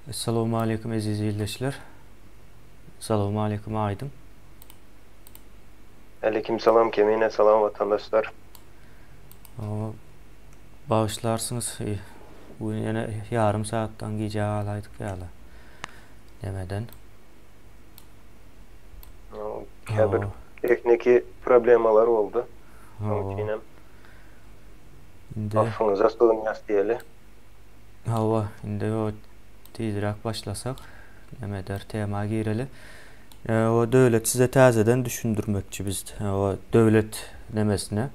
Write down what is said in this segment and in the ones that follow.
Essalawmaleýkum eziz ildeşler. Salawmaleýkum Aýdyň. Aleýkim salam Kemine salam watandaşlar. Bagyşlarsyňyz bu gün ýene ýarym sagatdan gijä galaýdyk ýaly. Nemeden? Käbir tehniki problemalar boldy. Şonuň üçinem Indi affyňyza sygynýas diýeli. Hawa, indi o tizräk başlasak, näme eder, tema gireli. O döwlet size täzeden düşündirmekçi biz. O döwlet nemesine.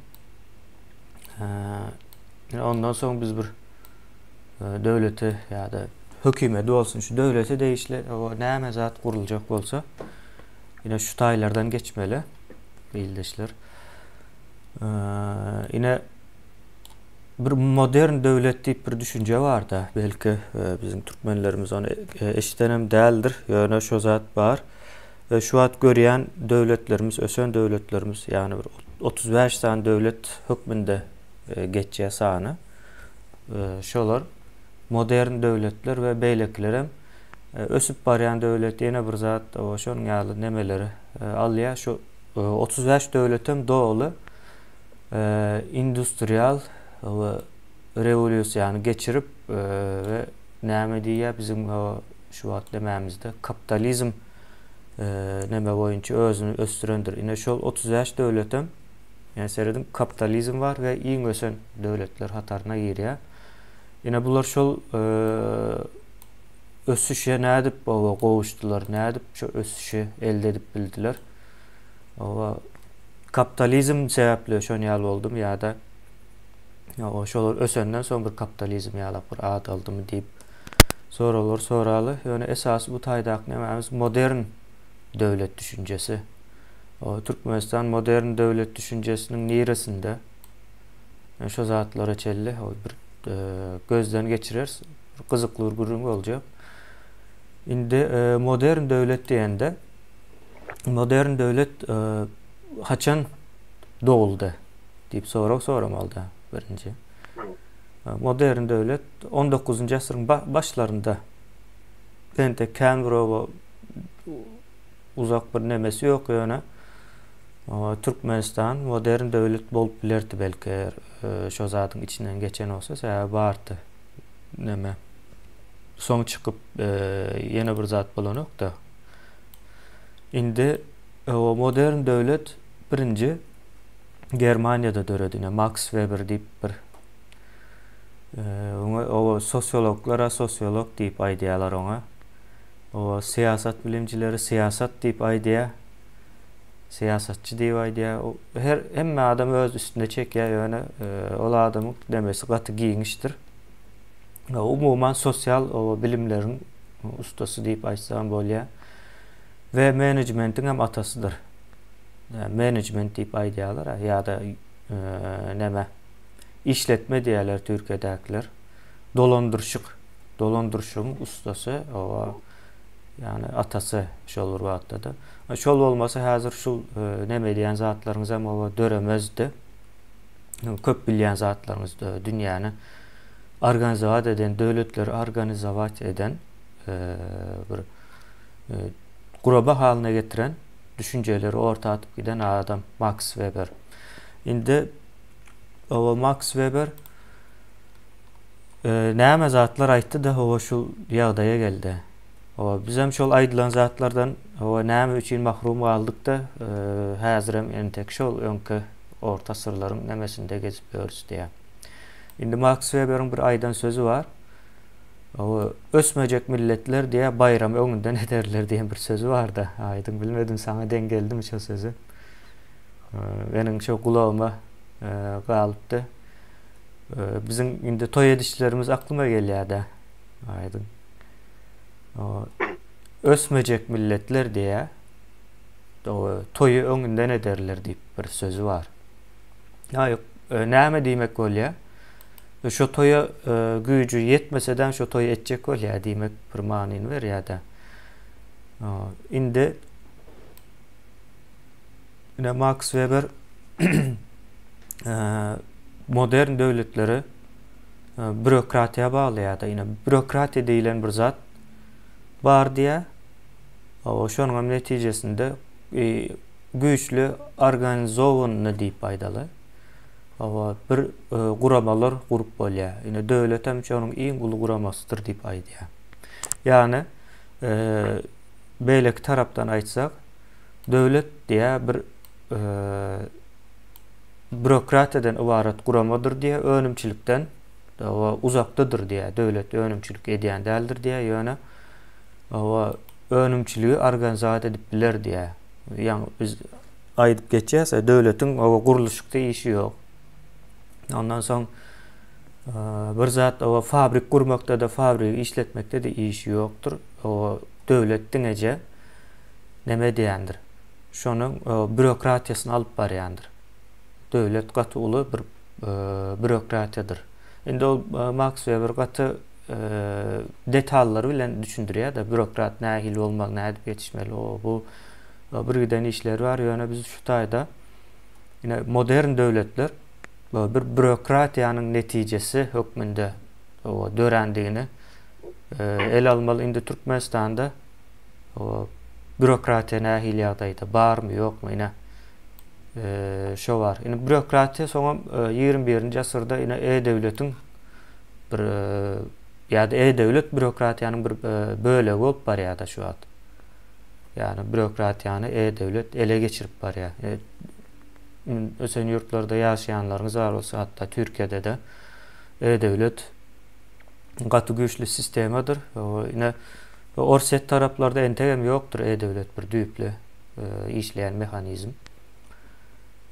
Ondan soň biz bir döwleti ýa-da hökümeti bolsun, şu döwlete degişli o näme zat guruljak bolsa, ine şu taýlardan geçmeli ildeşler. Ine bir modern döwlet diýip bir düşünje barda, belki biziň türkmenlerimiz ony eşidenem däldir, ýöne şo zat bar. We şu wagt görýän döwletlerimiz, ösen döwletlerimiz, ýagny bir 35 sany döwlet hökmünde geçýär sany. Şolar modern döwletler we beýlekilerem ösüp barýan döwlet ýene bir zat, şonuň ýaly nemeleri alýar. Şu 35 döwletem doly industrial rewolýusiýany geçirip we näme diýýär biziň şu wagt demämizde kapitalizm neme boýunça özüni ösdürendir. Ine şol 35 döwletem ýani serediň kapitalizm bar we iň ösen döwletler hataryna girýär. Ine bular şol ösüşe nädip gowuşdylar, nädip şu ösüşi elde edip bildiler. Oba kapitalizm sebäpli şon ýaly boldumy ýa-da o şolar ösenden soň bir kapitalizm ýalak bir ad aldymy diýip soraglar soraly. Ýöne esasy bu taýdaky nämämiz modern döwlet düşünjesi. O Türkmenistan modern döwlet düşünjesiniň niresinde? Yani şo zatlara çelli o bir e, gözden geçireris. Bir gyzykly bir gürrüň boljak. Indi e, modern döwlet diýende modern döwlet haçan doguldy diýip sorag soramalyda birinji. Modern döwlet 19-njy asyryň başlarynda entek kän bir oba uzak bir nemesi ýok ýöne Türkmenistan modern döwlet bolup bilerdi belki eger şo zadyň içinden geçen bolsa sebäbi bardy neme soň çykyp ýene bir zat bolanokda. Indi o modern döwlet birinji Germaniýada döredi. Ine Maks Weber diýip bir oňa o sosiologlara sosiolog diýip aýdýarlar oňa. O syýasat bilimcileri syýasat diýip aýdýar. Syýasatçy diýip aýdýar. Her hemme adam öz üstüne çekýär, ýöne ol adamyň demesi gaty giňişdir. Umuman sosial o bilimleriň ustasy diýip aýtsam bolýar. We menejmentiň hem atasydyr. Menejment diýip aýdýarlar ýa-da näme işletme diýýärler Türkiýedäkiler. Dolandyryşyk, dolandyryşygyň ustasy, owa, ýagny atasy şol bir wagtda-da. Şol bolmasa häzir şu näme edýän zatlaryňyz hem owa döremezdi. Köp bilýän zatlaryňyz dünýäni organizowat eden, döwletleri organizowat eden bir guraba halyna getiren düşünjeleri orta atyp giden adam Maks Weber. Indi o Maks Weber näme zatlar aýtdy-da o şu ýagdaýa geldi. O bizem şol aýdylan zatlardan o näme üçin mahrum galdyk-da häzirem entek şol öňki orta asyrlaryň nemesinde gezip ýörüs diýýär. Indi Maks Weberiň bir aýdan sözi bar. O ösmejek milletler diýä baýramy öňünden ederler diýen bir sözi barda. Aýdyň bilmedim saňa deň geldimi şo sözi. Meniň şo gulagyma galypdy. Biziň indi toý edişlerimiz aklyma gelýär-de. Aýdyň. Ösmejek milletler diýä toýy öňünden ederler diýip bir sözi bar. Ýa näme diýmek bolýar? Şo toýa güýji ýetmesedem şo toýy etjek bolýar diýmek bir manyny berýär-de. Indi ine Maks Weber modern döwletleri bürokratiýa baglaýar-da. Ine bürokratiýa diýlen bir zat. bar diýýär. Hawa, şonuň hem netijesinde güýçli organizowanny diýip aýdaly. Hawa, bir guramalar gurup bolýar. Ine, döwlet hem şonuň iň uly guramasydyr diýip aýdýar. Ýagny, beýleki tarapdan aýtsak, döwlet diýýär bir bürokratiýadan ybarat guramadyr diýýär, önümçilikden uzakdadyr diýýär. Döwlet önümçilik edýän däldir diýýär, ýöne hawa önümçiligi organizat edip biler diýýär. Ýaňy biz aýdyp geçýäs, döwletiň hawa gurluşykda işi ýok. Ondan soň bir zat hawa fabrik gurmakda-da, fabrigi işletmekde-de işi ýokdur. Hawa döwlet diňeje neme edýändir? Şonuň bürokratiýasyny alyp barýandyr. Döwlet gaty uly bir bürokratiýadyr. Indi ol Maks Weber gaty detallary bilen düşündirýär-de, bürokrat nähili bolmaly, nädip ýetişmeli, o bu bir giden işler bar, ýöne biz şu taýda ine modern döwletler bir bürokratiýanyň netijesi hökmünde dörändigini ele almaly. Indi Türkmenistanda bürokratiýa nähili ýagdaýda, barmy, ýokmy, ine şo bar. Indi bürokratiýa soňam 21-nji asyrda ine e-döwletiň bir ýa-da e-döwlet bürokratiýanyň bir bölegi bolup barýar-da şu wagt. Ýagny bürokratiýany e-döwlet ele geçirip barýar. Ösen ýurtlarda ýaşaýanlaryňyz bar bolsa, hatda Türkiýede-de e-döwlet gaty güýçli sistemadyr. Ine Orsýet taraplarda entegem ýokdur e-döwlet bir düýpli işleýän mehanizm.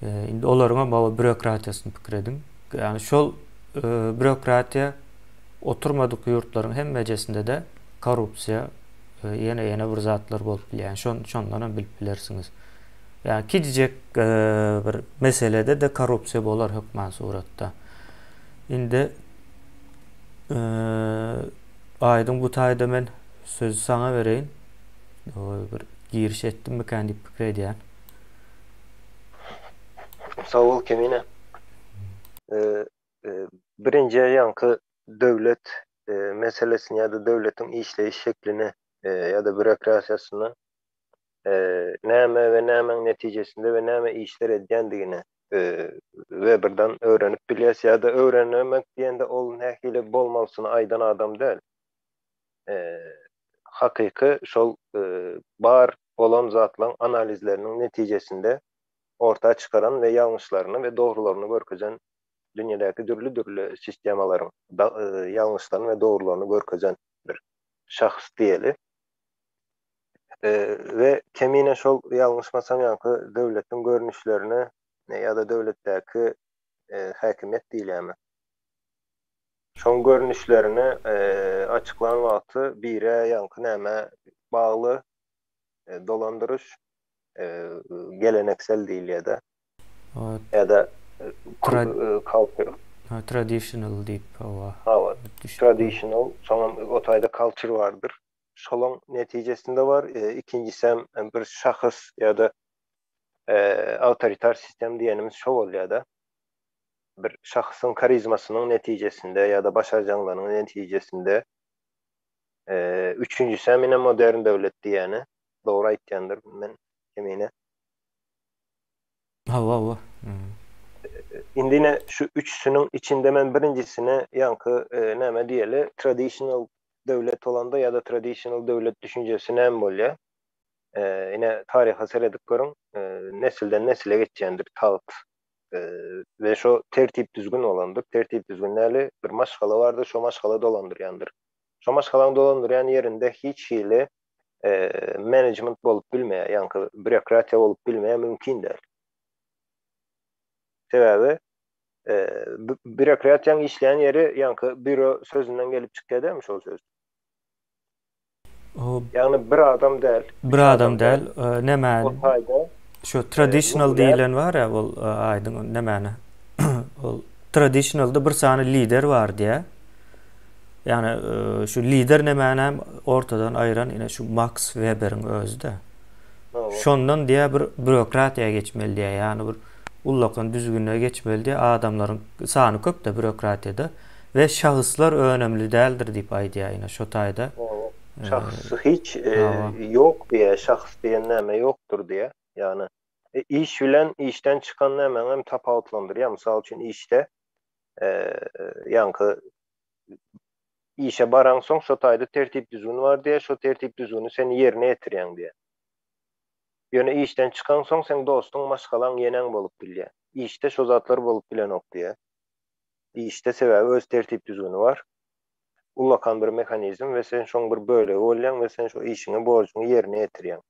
Indi olaryň hem baba bürokratiýasyny pikir ediň. Ýagny şol bürokratiýa oturmadyk ýurtlaryň hemmejesinde-de korrupsiýa ýene ýene bir zatlar bolup bilýär. Şon şondan hem bilip bilersiňiz. Ýagny kiçijek bir meselede-de korrupsiýa bolar hökman suratda. Indi Aýdyň bu taýda men sözi saňa bereýin. Bir giriş etdimmikän diýip pikir edýän. Sag bol Kemine. Birinji ýaňky döwlet meselesini ýa-da döwletiň işleýiş şeklini ýa-da býurokratiýasyny näme we nämäň netijesinde we näme işler edýändigini Weberden öwrenip bilýäs ýa-da öwrenemek diýende ol nähili bolmalysyny aýdan adam däl. Hakyky şol bar bolan zatlaryň analizleriniň netijesinde orta çykaran we ýalňyşlaryny we dogrularyny görkezen dünýädäki dürli-dürli sistemalaryň ýalňyşlaryny we dogrularyny görkezen bir şahs diýeli. We kemine şol ýalňyşmasam ýaňky döwletiň görnüşlerini ýa-da döwletdäki häkimiýet diýilýärmi? Şoň görnüşlerini açyklan wagty bire ýaňky nämä bagly dolandyryş geleneksel diýilýär-de. Ýa-da culture. Traditional diýip hawa. Hawa, traditional, soňam o taýda culture bardyr. Şolaň netijesinde bar. Ikinjisem bir şahs ýa-da awtoritar sistem diýenimiz şo bolýar-da. Bir şahsyň karizmasynyň netijesinde ýa-da başarjaňlygynyň netijesinde. Üçünjisem ine modern döwlet diýýäni. Dogry aýtýandyr men Kemine. Hawa, hawa. Indi ine şu üçüsiniň içinde men birinjisini ýaňky näme diýeli traditional döwlet bolanda ýa-da traditional döwlet düşünjesi näme bolýar? Ine taryha seredip görüň, nesilden nesile geçýändir tagt we şo tertip-düzgün bolandyr. Tertip-düzgün näli? Bir maşgala bardyr, şo maşgala dolandyrýandyr. Şo maşgalaň dolandyrýan ýerinde hiç hili menejment bolup bilmeýär, ýaňky býurokratiýa bolup bilmeýär, mümkin däl. Sebäbi Býurokratiýaň işleýän ýeri ýaňky býuro sözünden gelip çykýar dälmi şol söz? Ýagny bir adam däl. Bir adam däl. Näme? O taýda şu traditional diýilen bar ya ol aýdyň nämäni? Ol traditionalda bir sany lider bar diýä. Ýagny şu lider nämäni hem ortadan aýyran ine şu Max Weberiň özi-de. Şondan diýä bir býurokratiýa geçmeli diýä. Ýagny bir ullakan düzgüne geçmeli diýä. Adamlaryň sany köp-de býurokratiýada we şahyslar önemli däldir diýip aýdýar ine şo taýda. Şahsy hiç ýok diýýär, şahs diýen näme ýokdur diýýär. Ýagny iş bilen işden çykan nämäni hem tapawutlandyrýar. Mysal üçin işde ýaňky işe baraňsoň şo taýda tertip-düzgün bar diýýär, şo tertip-düzgüni sen ýerine ýetirýäň diýýär. Ýöne işden çykaňsoň seň dostuň, maşgalaň, ýeneň bolup bilýär. Işde şo zatlar bolup bilenok diýýär. Işde sebäbi öz tertip-düzgüni bar. Ullakan bir mehanizm we sen şoň bir bölegi bolýaň we sen şo işiňi, borjuňy ýerine ýetirýäň.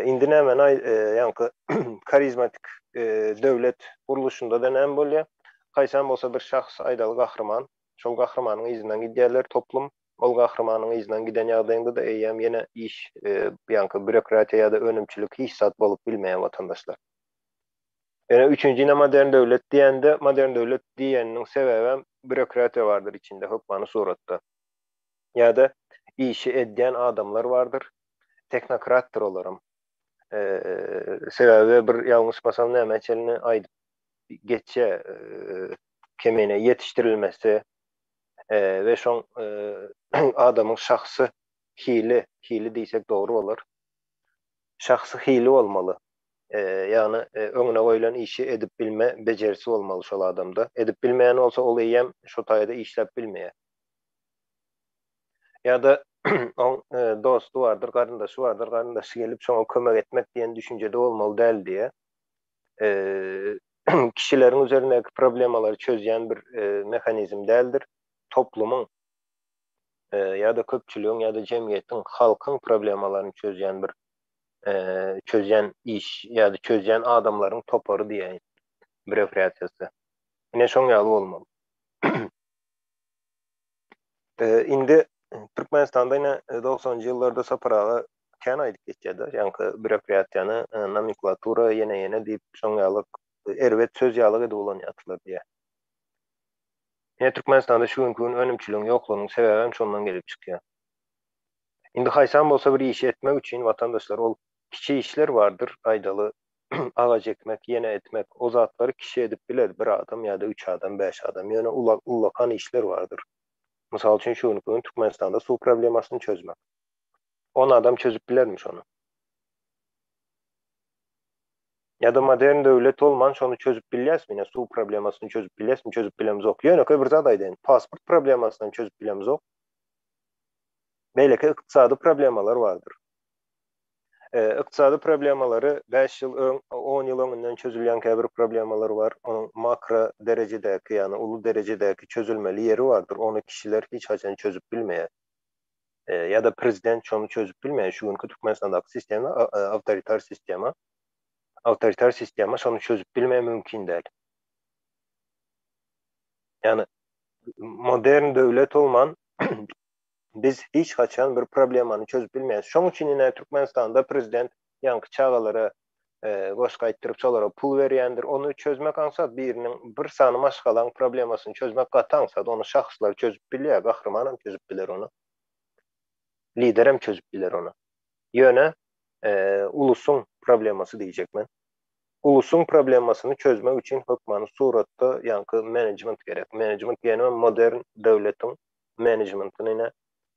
Indi nämäni ýaňky karizmatik döwlet gurluşynda-da näme bolýar? Haýsam bolsa bir şahs aýdaly gahryman, şol gahrymanyň yzyndan gidýärler toplum. Ol gahrymanyň yzyndan giden ýagdaýyňda-da eýýäm ýene iş, ýaňky býurokratiýa ýa-da önümçilik hiç zat bolup bilmeýär watandaşlar. Ýene üçünji ine modern döwlet diýende, modern döwlet diýeniniň sebäbem býurokratiýa bardyr içinde hökmany suratda. Ýa-da işi edýän adamlar bardyr, tehnokratdyr olaram. Sebäbi bir ýalňyşmasam nämä çenli aýdyp geçýär, kemine ýetişdirilmesi we şoň adamyň şahsy hili, hili diýsek dogry bolar. Şahsy hili bolmaly. Ýagny öňüne goýlan işi edip bilme bejerisi bolmaly şol adamda. Edip bilmeýän bolsa ol eýýäm şo taýda işläp bilmeýär. Ýa-da oň dosty bardyr, garyndaşy bardyr, garyndaşy gelip şoňa kömek etmek diýen düşünjede bolmaly däl diýýär. Kişileriň üzerindäki problemalary çözýän bir mehanizm däldir. Toplumyň ýa-da köpçüligiň ýa-da jemgyýetiň, halkyň problemalaryny çözýän bir çözýän iş ýa-da çözýän adamlaryň topary diýäýin býurokratiýasy. Ine şoň ýaly bolmaly. Indi Türkmenistanda ine 90-njy ýyllarda Sapar aga kän aýdyp geçýärdi. Ýaňky býurokratiýany nomenklatura ýene-ýene diýip şoň ýaly erbet söz ýaly edip ulanýardylar diýýär. Ine Türkmenistanda şu günki gün önümçiligiň ýoklugynyň sebäbi hem şondan gelip çykýar. Indi haýsam bolsa bir işi etmek üçin watandaşlar ol kiçi işler bardyr, aýdaly agaç ekmek, ýene etmek, o zatlary kişi edip biler, bir adam ýa-da üç adam, bäş adam, ýöne ullakan işler bardyr. Mysal üçin şu günki gün Türkmenistanda suw problemasyny çözmek. On adam çözüp bilermi şony? Ýa-da modern döwlet bolman şony çözüp bilýäsmi? Ine suw problemasyny çözüp bilýäsmi? Çözüp bilemzok. Ýönekeý bir zat aýdaýyn, pasport problemasyny hem çözüp bilemzok. Beýleki ykdysady problemalar bardyr. Ykdysady problemalary bäş ýyl öň, on ýyl öňünden çözülýän käbir problemalar bar. Onuň makro derejedäki, ýagny uly derejedäki çözülmeli ýeri bardyr. Ony kişiler hiç haçan çözüp bilmeýär. Ýa-da prezident şony çözüp bilmeýär. Şu günki Türkmenistandaky sistema awtoritar sistema. Awtoritar sistema şony çözüp bilmeýär mümkin däl. Ýagny modern döwlet bolman biz hiç haçan bir problemany çözüp bilmeýäris. Şoň üçin ine Türkmenistanda prezident ýaňky çagalara goşgy aýtdyryp şolara pul berýändir. Ony çözmek aňsat biriniň bir sany maşgalaň problemasyny çözmek gaty aňsat. Ony şahslar çözüp bilýär. Gahrymanam çözüp biler ony. Liderem çözüp biler ony. Ýöne ulusyň problemasy diýjek men. Ulusyň problemasyny çözmek üçin hökmany suratda ýaňky menejment gerek. Menejment diýenimem modern döwletiň menejmentini ine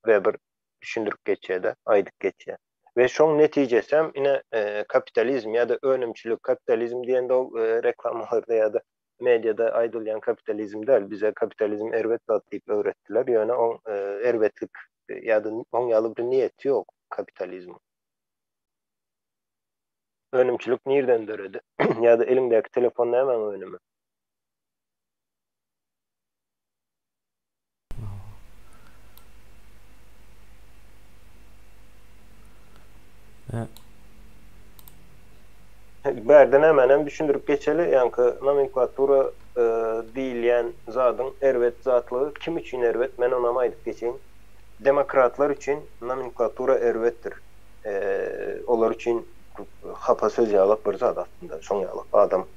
Weber düşündirip geçýär-de, aýdyp geçýär. We şoň netijesem ine kapitalizm ýa-da önümçilik, kapitalizm diýende ol reklamalarda ýa-da mediada aýdylýan kapitalizm däl. Bize kapitalizm erbet zat diýip öwretdiler. Ýöne oň erbetlik ýa-da oň ýaly bir niýeti ýok kapitalizmiň. Önümçilik nirden döredi? Ýa-da eliňdäki telefon nämäň önümi? Bärde nämäni hem düşündirip geçeli, ýaňky nomenklatura diýilýän zadyň erbet zatlygy kim üçin erbet, men onam aýdyp geçeýin. Demokratlar üçin nomenklatura erbetdir. Olar üçin hapa söz ýalak bir zat aslynda, şoň ýalak adam.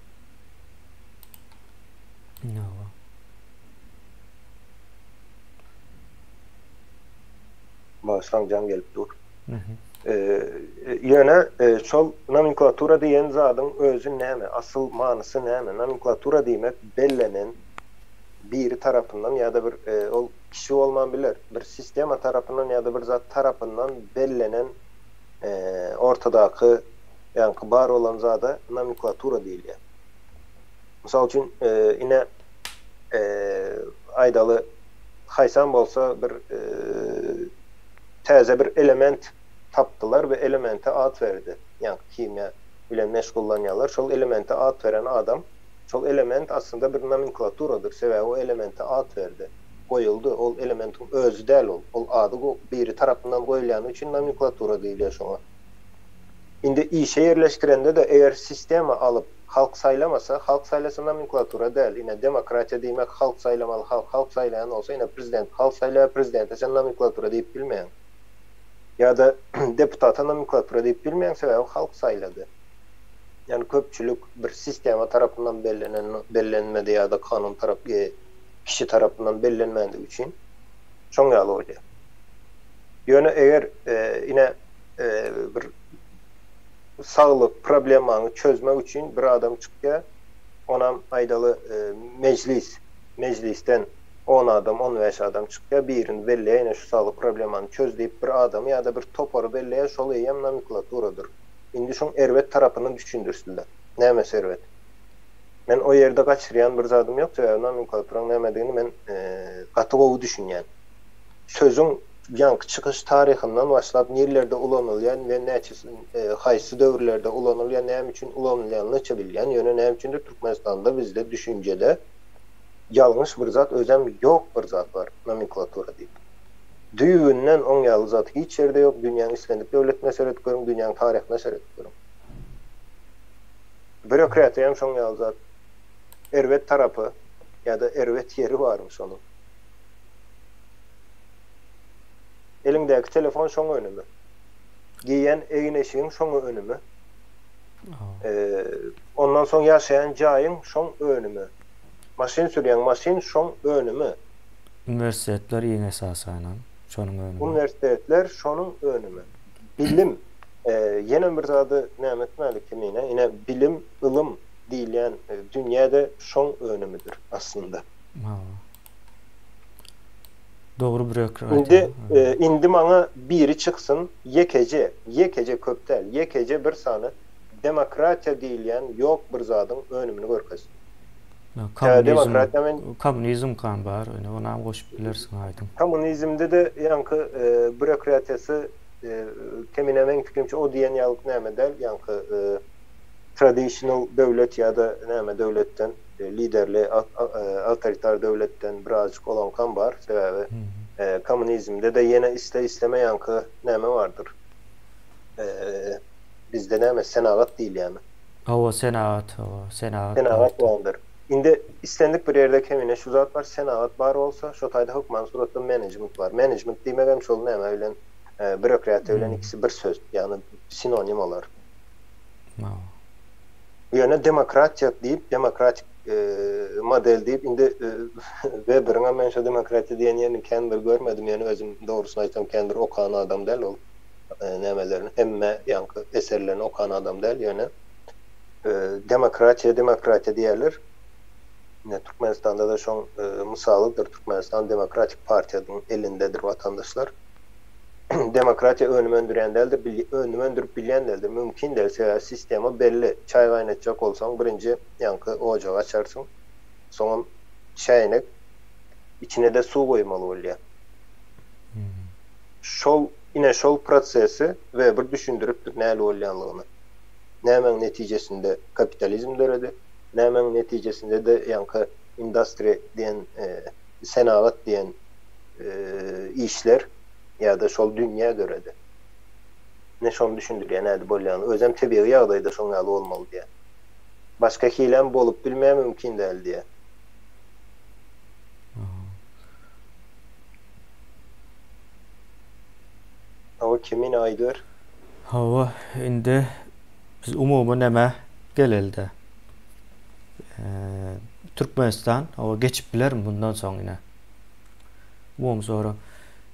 Bagyşlaň jaň gelip dur. Ýöne şol nomenklatura diýen zadyň özi näme? Asyl manysy näme? Nomenklatura diýmek bellenen. biri tarapyndan ýa-da bir ol kişi bolman biler, bir sistema tarapyndan ýa-da bir zat tarapyndan bellenen ortadaky ýaňky bar bolan zada nomenklatura diýilýär. Mysal üçin, ine, aýdaly, haýsam bolsa bir täze bir element tapdylar we elemente at berdi. Ýaňky himiýa bilen meşgullanýarlar. Şol elemente at beren adam, şol element aslynda bir nomenklaturadyr. Sebäbi o elemente at berdi. Goýuldy. Ol elementiň özi däl ol. Ol ady biri tarapyndan goýulýany üçin nomenklatura diýilýär şoňa. Indi işe ýerleşdirende-de eger sistema alyp halk saýlamasa, halk saýlasa nomenklatura däl. Ine demokratiýa diýmek halk saýlamaly, halk halk saýlaýan bolsa ine prezident halk saýlaýar, prezidente sen nomenklatura diýip bilmeýäň. Ýa-da deputata nomenklatura diýip bilmeýäň, sebäbi halk saýlady. Ýagny köpçülik bir sistema tarapyndan bellenen bellenmedi ýa-da kanun tarap kişi tarapyndan bellenmändigi üçin şoň ýaly bolýar. Ýöne eger ine bir saglyk problemaňy çözmek üçin bir adam çykýar, onam aýdaly mejlis, mejlisden on adam, 15 adam çykýar, birini belleýär, ine şu saglyk problemany çöz diýip bir adamy ýa-da bir topary belleýär, şol eýýäm nomenklaturadyr. Indi şoň erbet tarapyny düşündirsinler. Nämesi erbet? Men o ýerde gaçyrýan bir zadym ýok, sebäbi nomenklaturaň nämedigini men gaty gowy düşünýän. Sözüň ýaňky çykyş taryhyndan başlap nirlerde ulanylýan we näçe haýsy döwürlerde ulanylýan, näme üçin ulanylýanyny bilýän, ýöne näme üçindir Türkmenistanda bizde düşünjede ýalňyş bir zat özem ýok bir zat bar nomenklatura diýip. Düýbünden oň ýaly zat hiç ýerde ýok, dünýäň islendik döwletine seredip görüň, dünýäň taryhyna seredip görüň. Býurokratiýa hem şoň ýaly zat. Erbet tarapy ýa-da erbet ýeri barmyş onuň. Eliňdäki telefon şoň önümi. Geýýän egin-eşigiň şoň önümi. Ondan soň ýaşaýan jaýyň şoň önümi. Maşyn sürýäň, maşyn şoň önümi. Uniwersitetler iň esasanam şonuň önümi. Uniwersitetler şonuň önümi. Bilim, ýene bir zady näme etmäli Kemine, ine bilim, ylym diýilýän dünýä-de şoň önümidir aslynda. Hawa. Dogry bürokratiýa. Indi indi maňa biri çyksyn ýekeje, ýekeje köp däl, ýekeje bir sany demokratiýa diýilýän ýok bir zadyň önümini görkezsin. Kommunizm, kommunizm kan bar, ine onam goşup bilersiň aýdyň. Kommunizmde-de ýaňky bürokratiýasy kemine meň pikirimçe o diýen ýalyk näme däl, ýaňky traditional döwlet ýa-da näme döwletden liderli awtoritar döwletden birazjyk olaňkam bar, sebäbi kommunizmde-de ýene isle-isleme ýaňky näme bardyr, bizde näme senagat diýilýärmi? Hawa, senagat, hawa, senagat Senagat bardyr. Indi islendik bir ýerde kemine şu zat bar, senagat bar bolsa, şo taýda hökmany suratda menejment bar. Menejment diýmegem şol näme bilen, býurokratiýa bilen ikisi bir söz, ýagny sinonim olar. Hawa. Ýöne demokratiýa diýip, demokratik model diýip, indi Weberiňem men şo demokratiýa diýen ýerini kän bir görmedim, ýöne özüm dogrusyny aýtsam kän bir okan adam däl ol nämelerini, hemme ýaňky eserlerini okan adam däl, ýöne demokratiýa, demokratiýa diýerler. Ine Türkmenistanda-da şoň mysalydyr, Türkmenistan demokratik partiýadyň elindedir watandaşlar. Demokratiýa önüm öndürýän däldir, önüm öndürip bilýän däldir, mümkin däl, sebäbi sistema belli, çaý gaýnatjak bolsaň birinji ýaňky ojagy açarsyň, soňam çäýnek, içine-de suw goýmaly bolýar. Şol, ine şol prosesi Weber düşündiripdir näli bolýanlygyny. Nämäň netijesinde kapitalizm döredi, nämäň netijesinde-de ýaňky industry diýen, senagat diýen işler ýa-da şol dünýä döredi. Ine şony düşündirýär nädip bolýanyny. Özem tebigy ýagdaýda şoň ýaly bolmaly diýýär. Başga hilem bolup bilmeýär mümkin däl diýýär. Hawa Kemine aýdyber. Hawa indi biz umumy nämä gelelde. Türkmenistan hawa geçip bilermi bundan soň ine. Umumy sorag.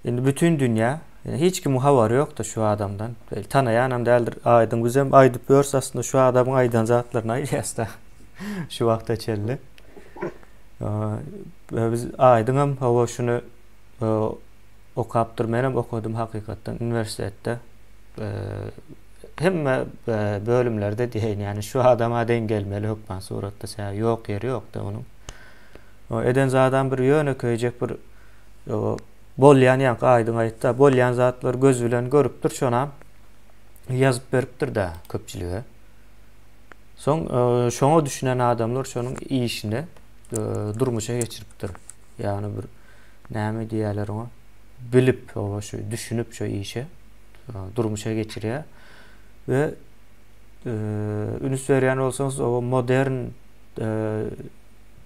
Indi bütün dünýä, hiç kimiň habary ýokdy şu adamdan. Belki tanaýanam däldir. Aýdyň bizem aýdyp ýörüs aslynda şu adamyň aýdan zatlaryny aýdýas-da. Şu wagta çenli. Biz aýdyňam hawa şuny okapdyr. Menem okadym hakykatdan uniwersitetde. Hemme bölümlerde diýeýin, ýagny şu adama deň gelmeli hökman suratda, sebäbi ýok ýeri ýokda onuň. Eden zadam bir ýönekeýjek bir bolýan ýaňky aýdyň aýtda, bolýan zatlary göz bilen görüpdir, şonam ýazyp beripdir-dä köpçülige. Soň şoňa düşünen adamlar şonuň işini durmuşa geçiripdir. Ýagny bir näme diýýärler oňa? Bilip, oba şu düşünip şu işe durmuşa geçirýär. We üns berýän bolsaňyz, o modern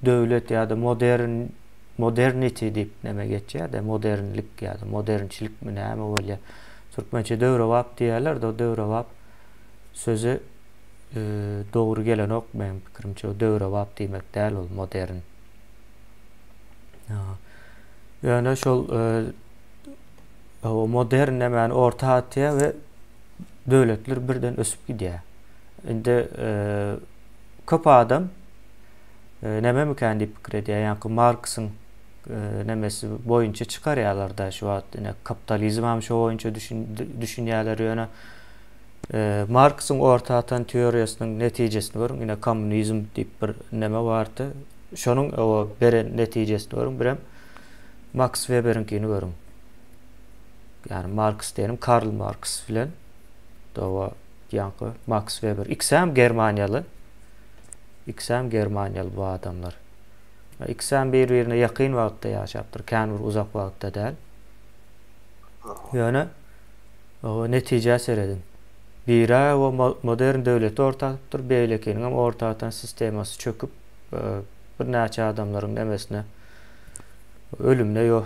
döwlet ýa-da modern modernity diýip näme geçýär-de, modernlik ýa-da modernçilikmi näme bolýar. Türkmençe döwrebap diýýärler-de, döwrebap sözi dogry gelenok meniň pikirimçe. O döwrebap diýmek däl ol modern. Ýöne şol o modern nämäni orta atýar we döwletler birden ösüp gidýär. Indi köp adam nämemikän diýip pikir edýär. Ýaňky Marksyň nemesi boýunça çykarýarlar-da şu wagt ine kapitalizm hem şo boýunça düşünýärler ýöne Marksyň orta atan teoriýasynyň netijesini görüň ine kommunizm diýip bir neme bardy. Şonuň o beren netijesini görüň birem Maks Weberiňkini görüň. Ýani Marks diýenim Karl Marks bilen dowa ýaňky Maks Weber. Ikisem germaniýaly. Ikisem germaniýaly bu adamlar. Ikisem bir-birine ýakyn wagtda ýaşapdyr, kän bir uzak wagtda däl. Ýöne o netijä serediň. Biri o modern döwleti orta atypdyr, beýlekiniň hem orta atan sistemasy çöküp, birnäçe adamlaryň nemesine ölümine ýo